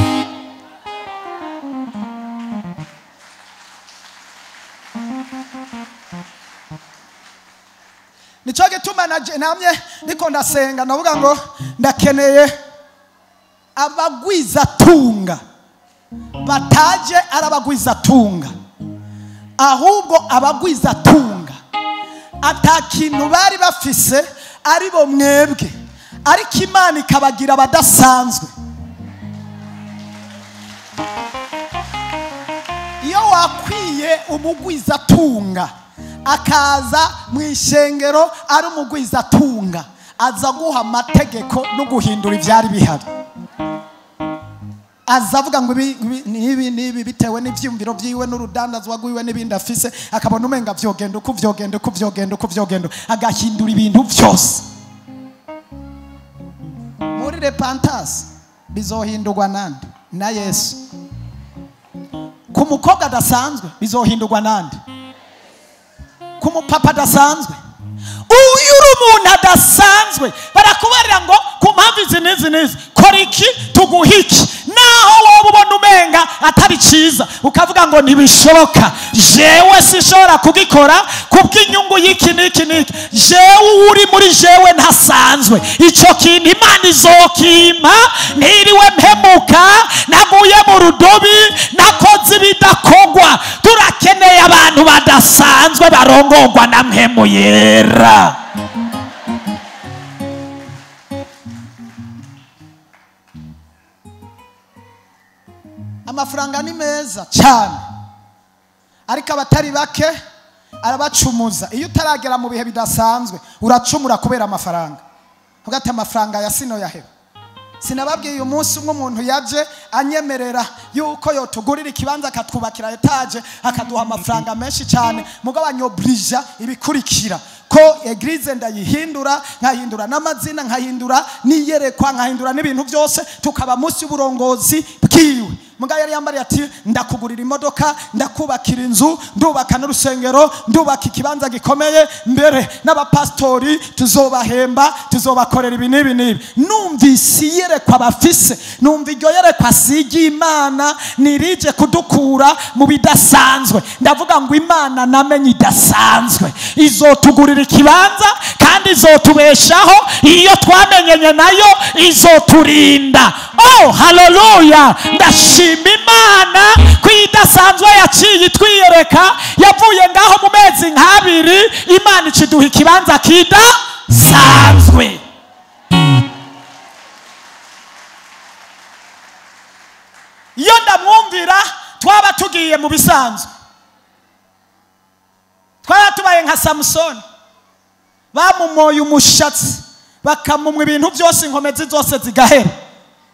Nico gituma namye niko ndasenga ndavuga ngo ndakeneye abagwizatunga bataje arabagwizatunga, ahubwo abagwizatunga atakintu bari bafise ari bo mwebwe, ariko Imana ikabagira abadasanzwe. Iyo wakwiye umugwizatunga akaza mu ishengero ari umugwizatunga, aza guha amategeko no guhindura ivyari bihari. Aza avuga ngo ibi nibi bitewe n'ivyumviro vyiwe n'urudandazwa rwiwe n'ibindi afise, akabona umenga vyogenda uko vyogenda uko vyogenda uko vyogenda, agahindura ibintu vyose. Muri repentance bizohindurwa nande? Na Yesu. Ku mukobwa adasanzwe bizohindurwa nande? Ku mupapa adasanzwe. Uyu umuntu adasanzwe barakubarira ngo ku mpamvu izi n'izi n'izi kora iki tuguha iki, naho wowe ubona umenga atari cyiza ukavuga ngo ntibishoboka, jewe sinshobora kugikora kubw'inyungu y'iki n'iki n'iki, jewe uri muri jewe ntasanzwe, icyo kintu Imana izokimpa, ntiriwe mpemuka, naguye mu rudobi, nakoze ibidakogwa. Turakeneye abantu badasanzwe barongorwa na mpemu yera. Amafaranga ni meza cyane, ariko abatari bake arabacumuza. Iyo utaragera mu bihe bidasanzwe uracumura kubera amafaranga. Ugata amafaranga ya sino yaheba. Sinababwiye uyu munsi umwe umuntu yaje anyemerera yuko yotugurira ikibanza akatwubakira etaje akaduha amafaranga menshi cyane, mugabo anyobrija ibikurikira ko eglise ndayihindura, nkahindura n'amazina, nkahindura n'iyerekwa, nkahindura n'ibintu byose, tukaba munsi y'uburongozi bwiwe. Mugabo yari yambariye ati ndakugurira imodoka, ndakubakira inzu, ndubaka n'urusengero, ndubaka ikibanza gikomeye, mbere n'abapastori tuzobahemba, tuzobakorera ibi n'ibi n'ibi. Numvise iyerekwa bafise, numva iryo yerekwa si iry'Imana, nirije kudukura mu bidasanzwe. Ndavuga ngo Imana namenye idasanzwe, izotugurira ikibanza kandi izotubeshaho, iyo twamenyanye nayo izoturinda. Oh, haleluya! Ndashima Imana ko idasanzwe yaciye itwiyereka, yavuye ngaho mu mezi amezi nk'abiri Imana ikiduha ikibanza kidasanzwe. Iyo ndamwumvira twaba tugiye mu bisanzwe, twaba tubaye nka Samusoni, bamumoye umushatsi bakamumwa ibintu byose, inkomezi zose zigahera.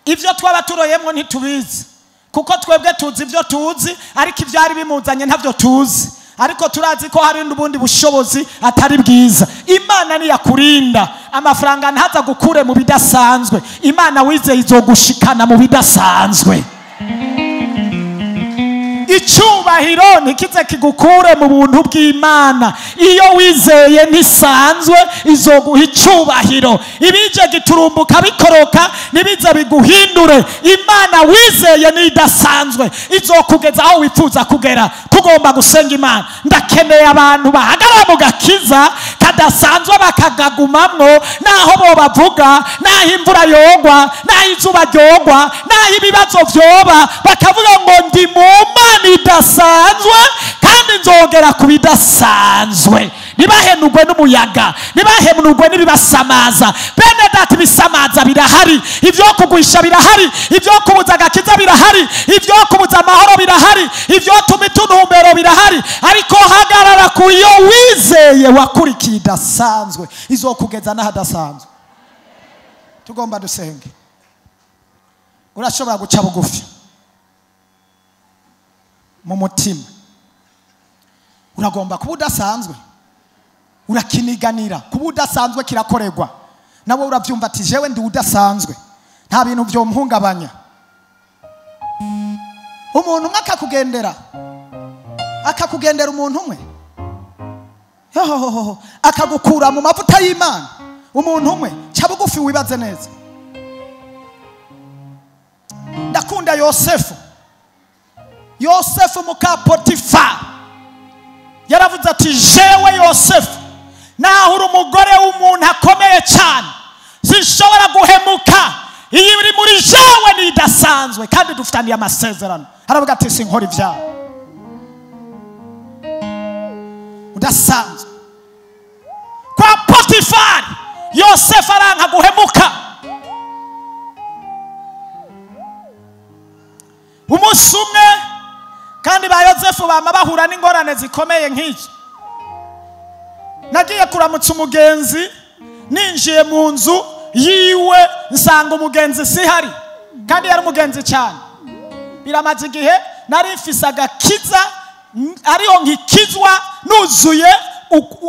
Ibyo twaba turoyemwo ntitubizi, kuko twebwe tuzi ibyo tuzi, ariko ibyari bimuzanye ntabyo tuzi. Ariko turazi ko hari n'ubundi bushobozi atari bwiza. Imana niyakurinda amafaranga ntaza gukure mu bidasanzwe, Imana wizeye izogushikana mu bidasanzwe. Icyubahiro ntikize kigukure mu buntu bw'Imana. Iyo wizeye ntisanzwe izoguha icyubahiro. Ibije giturumbuka bikoroka nibize biguhindure. Imana wizeye nidasanzwe izokugeza aho wifuza kugera. Tugomba gusenga Imana. Ndakeneye abantu bahagarara mu gakiza kadasanzwe bakagagumamwo, naho bo bavuga, naho imvura yogwa, naho izuba ryogwa, naho ibibazo vyoba, bakavuga ngo ndi mu Mana idasanzwe kandi nzogera ku bidasanzwe. Ntibahenurwe n'umuyaga, ntibahenurwe n'ibibasamaza. Bene data, ibisamaza birahari, ibyo kugwisha birahari, ibyo kubuza agakiza birahari, ibyo kubuza amahoro birahari, ibyo tuma ituntumbero birahari, ariko hagarara ku iyo wizeye wakurikiye idasanzwe, izokugeza n'ahadasanzwe. Tugomba dusenge. Urashobora guca bugufi mu mutima, uragomba kuba udasanzwe, urakiniganira kuba udasanzwe kirakorerwa nawe. Urabyumva ati jewe ndi udasanzwe, nta bintu byomuhungabanya. Umuntu umwe akakugendera, akakugendera umuntu umwe akagukura mu mavuta y'Imana. Umuntu umwe, ca bugufi wibaze neza. Ndakunda Yosefu. Yosefu muka Potifa yaravuze ati jewe Yosefu, naho uri umugore w'umuntu akomeye cyane, sinshobora guhemuka, iyi uri muri jewe ni idasanzwe kandi dufitaniye amasezerano. Aravuga ati sinkora ibyaha. Udasanzwe kwa Potifari, Yosefu aranka guhemuka. Umunsi umwe kandi ba Yosefu bama bahura n'ingorane zikomeye nk'izo. Nagiye kuramutsa umugenzi, ninjiye mu nzu yiwe nsanga umugenzi sihari, kandi yari umugenzi cyane. Biramaze igihe nari mfise agakiza, ariho nkikizwa nuzuye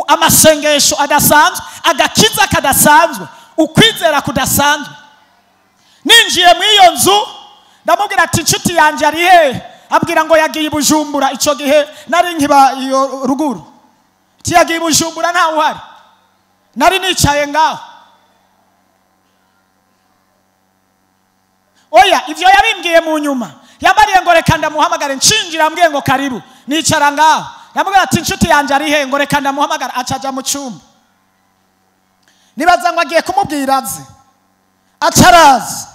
amasengesho adasanzwe, agakiza kadasanzwe, ukwizera kudasanzwe. Ninjiye mu iyo nzu ndamubwira ati inshuti yanjye ari hehe? Abwira ngo yagiye i Bujumbura. Icyo gihe nari nkiba iyo ruguru. Ati yagiye i Bujumbura ntawe uhari. Nari nicaye ngaho. Oya, ivyo yabimbwiye mu nyuma. Yambariye ngo reka ndamuhamagare, nshinjira ambwiye ngo karibu. Nicara ngaho. Yamubwira ati inshuti yanjye ari hehe? Ngo reka ndamuhamagara. Acaja mu cyumba. Nibaza ngo agiye kumubwira aze. Acaraza.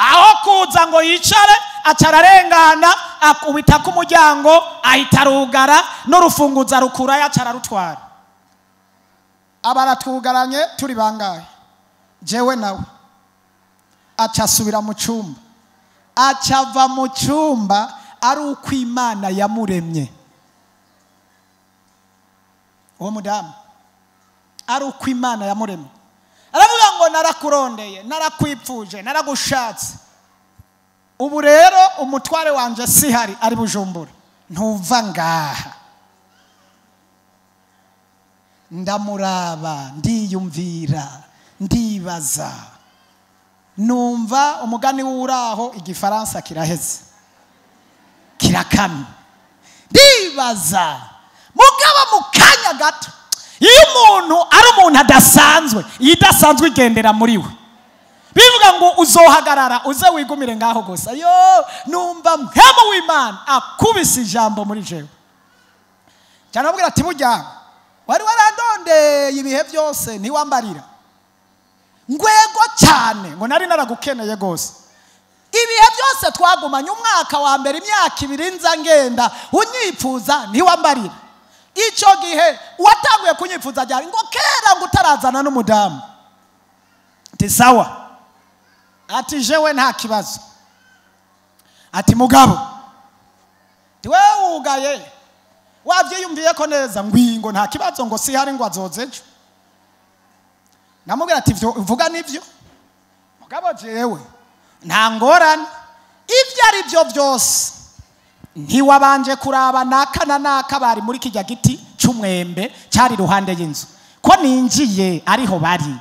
Aho kuza ngo yicare, acararengana, akubita ku muryango, ahita arugara, n'urufunguzo rukura acararutwara. Abaratwugaranye turi bangahe? Jewe nawe. Acasubira mu cyumba. Acava mu cyumba ari uko Imana yamuremye. Uwo mudamu ari uko Imana yamuremye. Aravuga ngo narakurondeye, narakwipfuje, naragushatse. Ubu rero umutware wanje sihari ari Bujumbura, ntuva ngaha. Ndamuraba, ndiyumvira, ndibaza, numva umugani w'uraho igifaransa kiraheze, kirakamye. Ndibaza mugaba mu kanya gato. Iyo umuntu ari umuntu adasanzwe, iyi idasanzwe igendera muri we. Bivuga ngo uzohagarara uze wigumire ngaho gusa. Yo, numva mpemu w'Imana akubise ijambo muri jewe. Cyane abwira ati burya wari warandondeye ibihe byose ntiwambarira. Ngwego cyane ngo nari naragukeneye gose. Ibihe byose twagumanye umwaka wa mbere, imyaka ibiri nza ngenda unyipfuza ntiwambarira. Icyo gihe watanguye kunyipfuza ryari? Ngo kera ngo utarazana n'umudamu. Ati sawa. Ati jewe nta kibazo. Ati mugabo, wewe wugaye wavyiyumviye ko neza ngwingo nta kibazo, ngo si hari ngo azoze ejo. Namubwira ati ivyo uvuga nivyo mugabo, jewe nta ngorane, ivyo ari byo byose ntiwabanje kuraba naka na naka bari muri kijya giti c'umwembe cyari ruhande y'inzu, ko ninjiye ariho bari,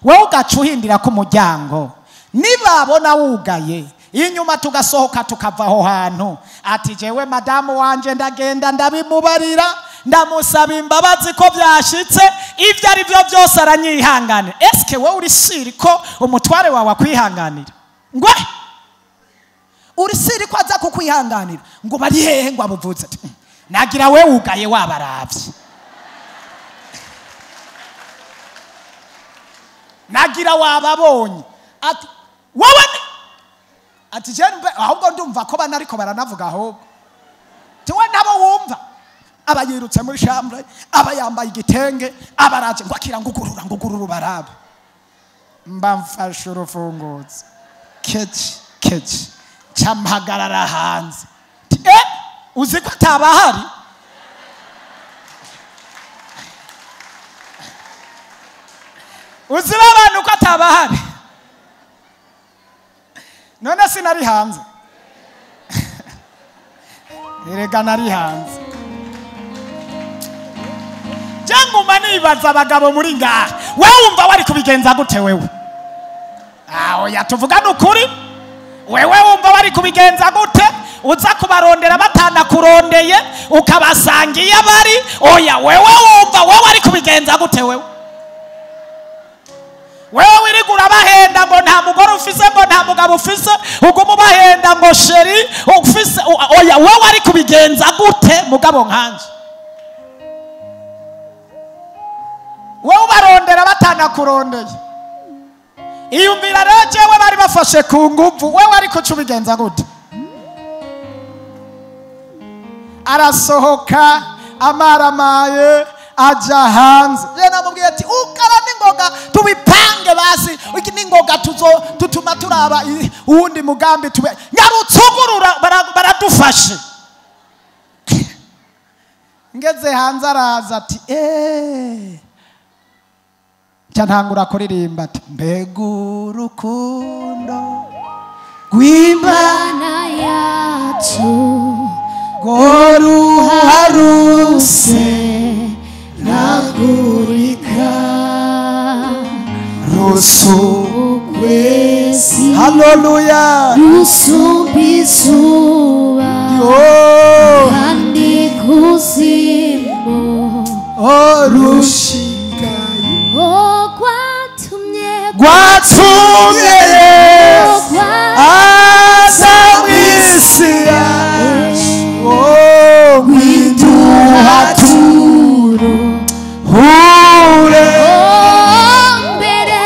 wowe ugaca uhindira ku muryango, nibabona wugaye inyuma tugasohoka tukava aho hantu. Ati jewe madamu wanje ndagenda ndabimubarira, ndamusaba imbabazi ko byashitse, ivyo ari byo byose aranyihangane. Eske wowe uri siri ko umutware wawe akwihanganira? Ngwe uri siri ko aza kukwihanganira? Ngo bari hehe ngo abuvuze? Ati nagira we wugaye wabaravye, nagira wababonye. Ati wowe, ati je ahubwo ndumva ko bana ariko baranavuga ahubwo tiwe nabo wumva. Aba yirutse muri chambre, aba yambaye igitenge, abaraje ngo akira ngugurura ngugurura barabe. Mba mfashe urufunguzo kechi kechi campagarara hanze. Uzi ko atabahari? Uzi abantu ko atabahari? None sinari hanze. Erega nari hanze. Janguma nibaza abagabo muri ngaha, wewe wumva wari kubigenza gute wewe? Ah, oya tuvugane ukuri. Wewe wumva wari kubigenza gute? Uza kubarondera batana kurondeye ukabasangiye bari? Oya wewe wumva wewe wari kubigenza gute wewe? Wewe wirigura bahenda ngo nta mugore ufise, ngo nta mugabo ufise, ugumu bahenda ngo sheri ufise. Oya wewe ari kubigenza gute mugabo nkanje? Wewe barondera batana kurondeye. Iyumvira rero jewe bari bafashe ku nguvu, wewe ari kucubigenza gute? Arasohoka amaramaye aja hanze. Je namubwiye ati ukara n'ingoga tubipange basi, iki n'ingoga tuzo tutuma turaba uwundi mugambi tube nyarutsugurura baradufashe. Ngeze hanze araza ati ntangura kuririmba ati mbega urukundo rw'Imana yacu goruharuse ragurika rusukwesi, haleluya, rusumbizuba kandi kuzimu rushikaye gwatumye gwatumye Yesu aza mw'isi yacu, ngwiduhature hure mbere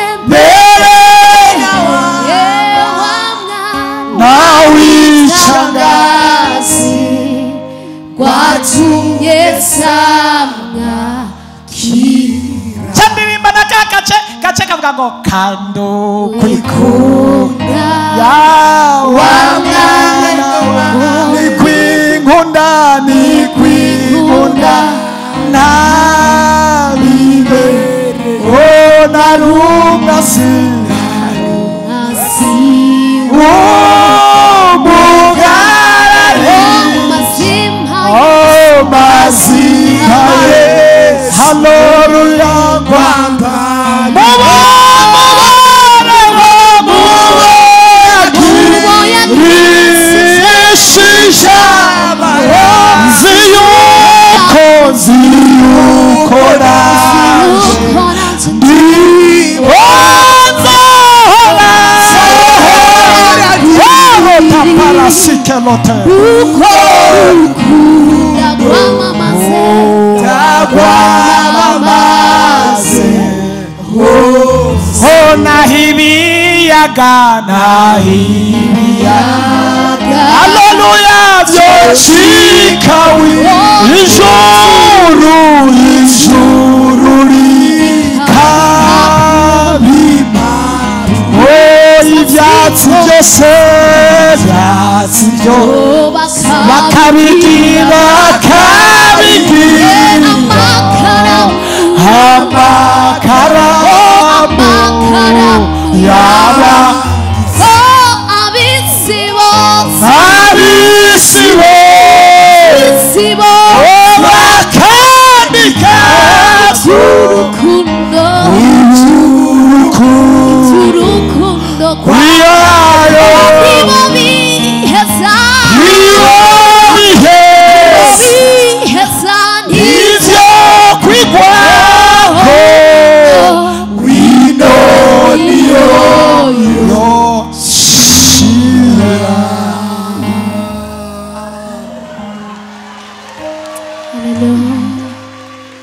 nawicangazi gwatumye samwa kira. Ndirimba na kakace gace kavuga ngo kando kwikunda yawa mwana ni kwinkunda ni kwinkunda nabibere o narumwa sinarumwa umugarare o mazima ye haleluya Rwanda Ibiyaga. Haleluya, byocikawi ijuru, ijuru rikabima. Oh, ibyatsi byose, byatsi byose bakabigira, bakabigira amakaramu yaba ab'isi bose, ab'isi ab'isi bose bakandika urukundo, urukundo rwayo. Nibo biheza, nibo biheza, biheza ivyo kwigwako wino niyo yoshira.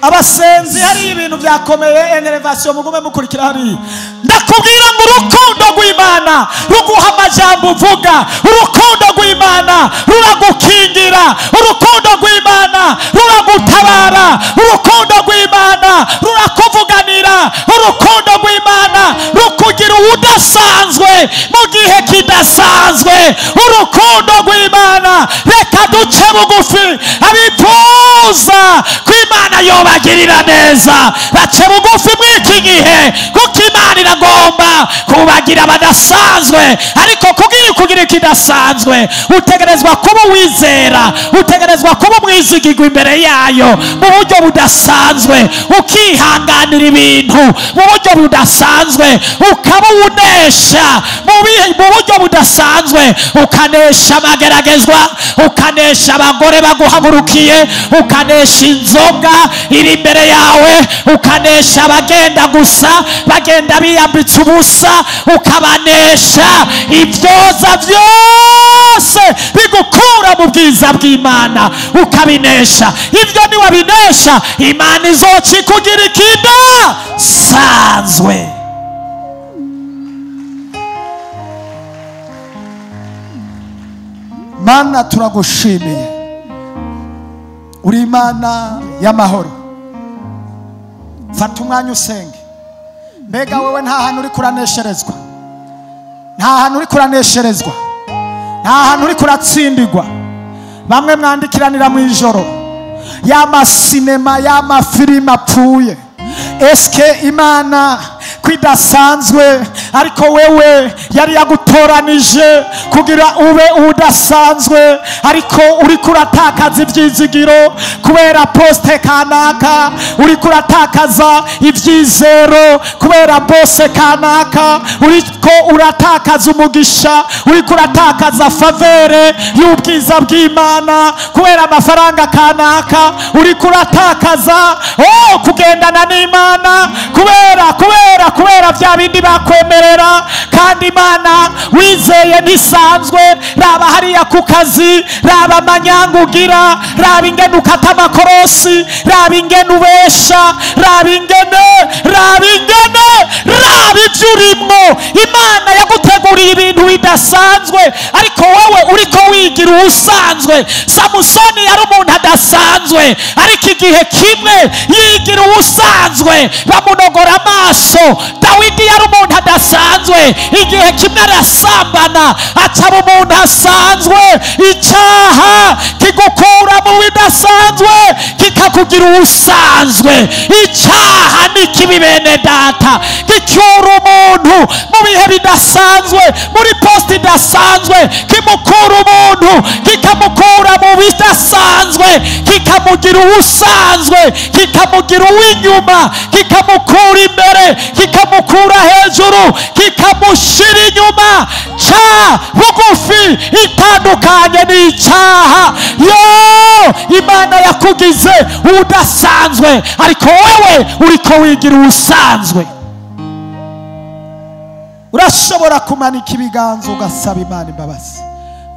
Abasenzi, hari ibintu byakomeye, enervation, mugume mukurikira hariya. Ndakubwira ngo urukundo rw'Imana ruguha amajambo uvuga, urukundo rw'Imana ruragukingira, urukundo rw'Imana ruragutabara, urukundo rw'Imana rurakuvuganira, urukundo rw'Imana rukugira udasanzwe mu gihe kidasanzwe. Urukundo rw'Imana, reka duce bugufi, abifuza ko Imana yobagirira neza bace bugufi mw'iki gihe, kuko Imana iragomba kubagira badasanzwe. Ariko kugira kugira ikidasanzwe, utegerezwa kuba uwizera, utegerezwa kuba umwizigirwa imbere yayo mu buryo budasanzwe, ukihanganira ibintu mu buryo budasanzwe, ukaba uwunesha mu buryo budasanzwe, ukanesha amageragezwa, ukanesha abagore baguhagurukiye, ukanesha inzoga iri imbere yawe, ukanesha abagenda gusa bagenda biyambitse ubusa, ukabanesha ibyoza byose bigukura mu bwiza bw'Imana, ukabinesha. Ibyo niwabinesha, Imana izoca ikugira ikidasanzwe. Mana, turagushimiye, uri Imana y'amahoro. Fata umwanya usenge. Mbega wewe nta hantu uri kuranesherezwa, nta hantu uri kuranesherezwa, nta hantu uri kuratsindirwa. Bamwe mwandikiranira mu ijoro y'amasinema, y'amafilime apfuye. Eske Imana kwidasanzwe, ariko wewe yari yagutoranije kugira ube udasanzwe, ariko uri kuratakaza ibyizigiro kubera poste kanaka, uri kuratakaza ibyizero kubera bose kanaka, uriko uratakaza umugisha, uri kuratakaza favere y'ubwiza bw'Imana kubera amafaranga kanaka, uri kuratakaza kugendana n'Imana kubera kubera kubera bya bindi bakwemerera. Kandi Imana wizeye ntisanzwe. Raba hariya ku kazi, raba amanyanga ugira, raba ingene ukata amakorosi, raba ingene ubesha, raba ingene, raba ingene, raba ibyo urimwo. Imana yaguteguriye ibintu bidasanzwe, ariko wowe uriko wigira uwusanzwe. Samusoni yari umuntu adasanzwe, ariko igihe kimwe yigira uwusanzwe, bamunogora amaso. Dawidi yari umuntu adasanzwe, igihe kimwe arasambana acaba umuntu asanzwe. Icyaha kigukura mu bidasanzwe kikakugira uwusanzwe. Icyaha ni kibi bene data, gicyura umuntu mu bihe bidasanzwe, muri poste idasanzwe, kimukura umuntu, kikamukura mu bidasanzwe, kikamugira uwusanzwe, kikamugira uw'inyuma, kikamukura imbere, kikamukura hejuru, kikamushira inyuma. Ca bugufi, itandukanye n'icyaha. Yo, Imana yakugize udasanzwe, ariko wewe uriko wigira usanzwe. Urashobora kumanika ibiganza ugasaba Imana imbabazi.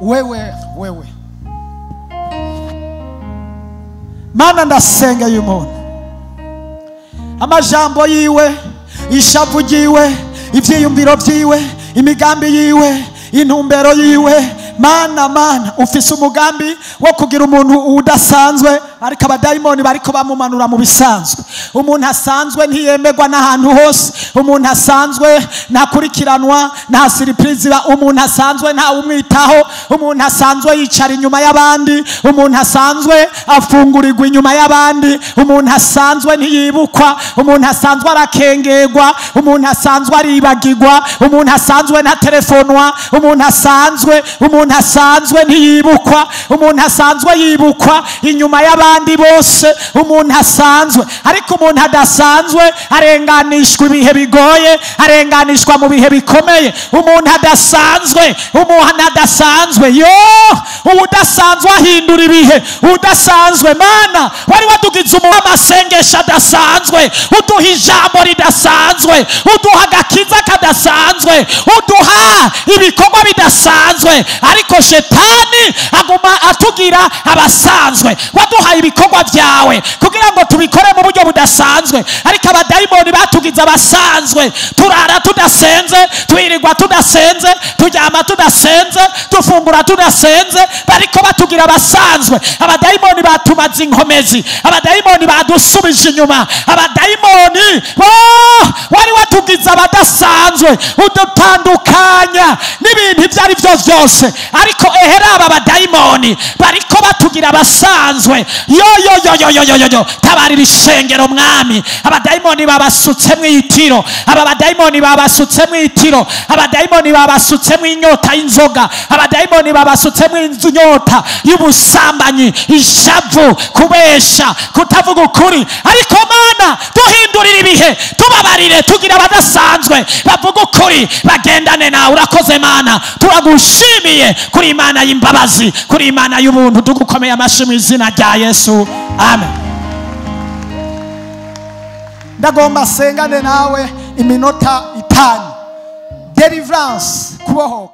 Wewe, wewe Mana, ndasenga uyu muntu, amajambo yiwe, ishavu ryiwe, ivyiyumviro vyiwe, imigambi yiwe Intumbero yiwe, Mana, Mana, ufise umugambi wo kugira umuntu udasanzwe, ariko abadayimoni bariko bamumanura mu bisanzwe. Umuntu asanzwe ntiyemerwa n'ahantu hose, umuntu asanzwe ntakurikiranwa, nta surprise, umuntu asanzwe nta umwitaho, umuntu asanzwe yicara inyuma y'abandi, umuntu asanzwe afungurirwa inyuma y'abandi, umuntu asanzwe ntiyibukwa, umuntu asanzwe arakengerwa, umuntu asanzwe aribagirwa, umuntu asanzwe ntatelefonwa, umuntu asanzwe ntiyibukwa, umuntu asanzwe yibukwa inyuma y'abandi bose, umuntu asanzwe. Ariko umuntu adasanzwe arenganishwa ibihe bigoye, arenganishwa mu bihe bikomeye. Umuntu adasanzwe, umuntu adasanzwe, yo udasanzwe ahindura ibihe, udasanzwe. Mana, wari wadugize amasengesho adasanzwe, uduha ijambo ridasanzwe, uduha agakiza kadasanzwe, uduha ibikorwa bidasanzwe, ariko shetani aguma atugira abasanzwe. Waduhaye ibikorwa byawe kugira ngo tubikore mu buryo budasanzwe, ariko abadayimoni batugize abasanzwe. Turara tudasenze, twirirwa tudasenze, turyama tudasenze, dufungura tudasenze, bariko batugira abasanzwe. Abadayimoni batumaze inkomezi, abadayimoni badusubije inyuma, abadayimoni wari watugize abadasanzwe, udutandukanya n'ibintu ibyo ari byo byose. Ariko ehera aba badayimoni bariko batugira abasanzwe. Yo yo yo yo yo yo yo, tabarira ishengero mwami. Abadayimoni babasutse mu itiro, aba badayimoni babasutse mu itiro, abadayimoni babasutse mu inyota y'inzoga, abadayimoni babasutse mu inyota y'ubusambanyi, ishavu, kubesha, kutavuga ukuri. Ariko Mana, duhindurira ibihe, tubabarire, tugira abadasanzwe bavuga ukuri, bagendane nawe. Urakoze Mana, turagushimiye kuri Imana y'imbabazi, kuri Imana y'ubuntu. Tugukomeye amashyi mu izina rya Yesu, amen. Ndagomba sengane nawe iminota 5. Deliverance, kubohoka.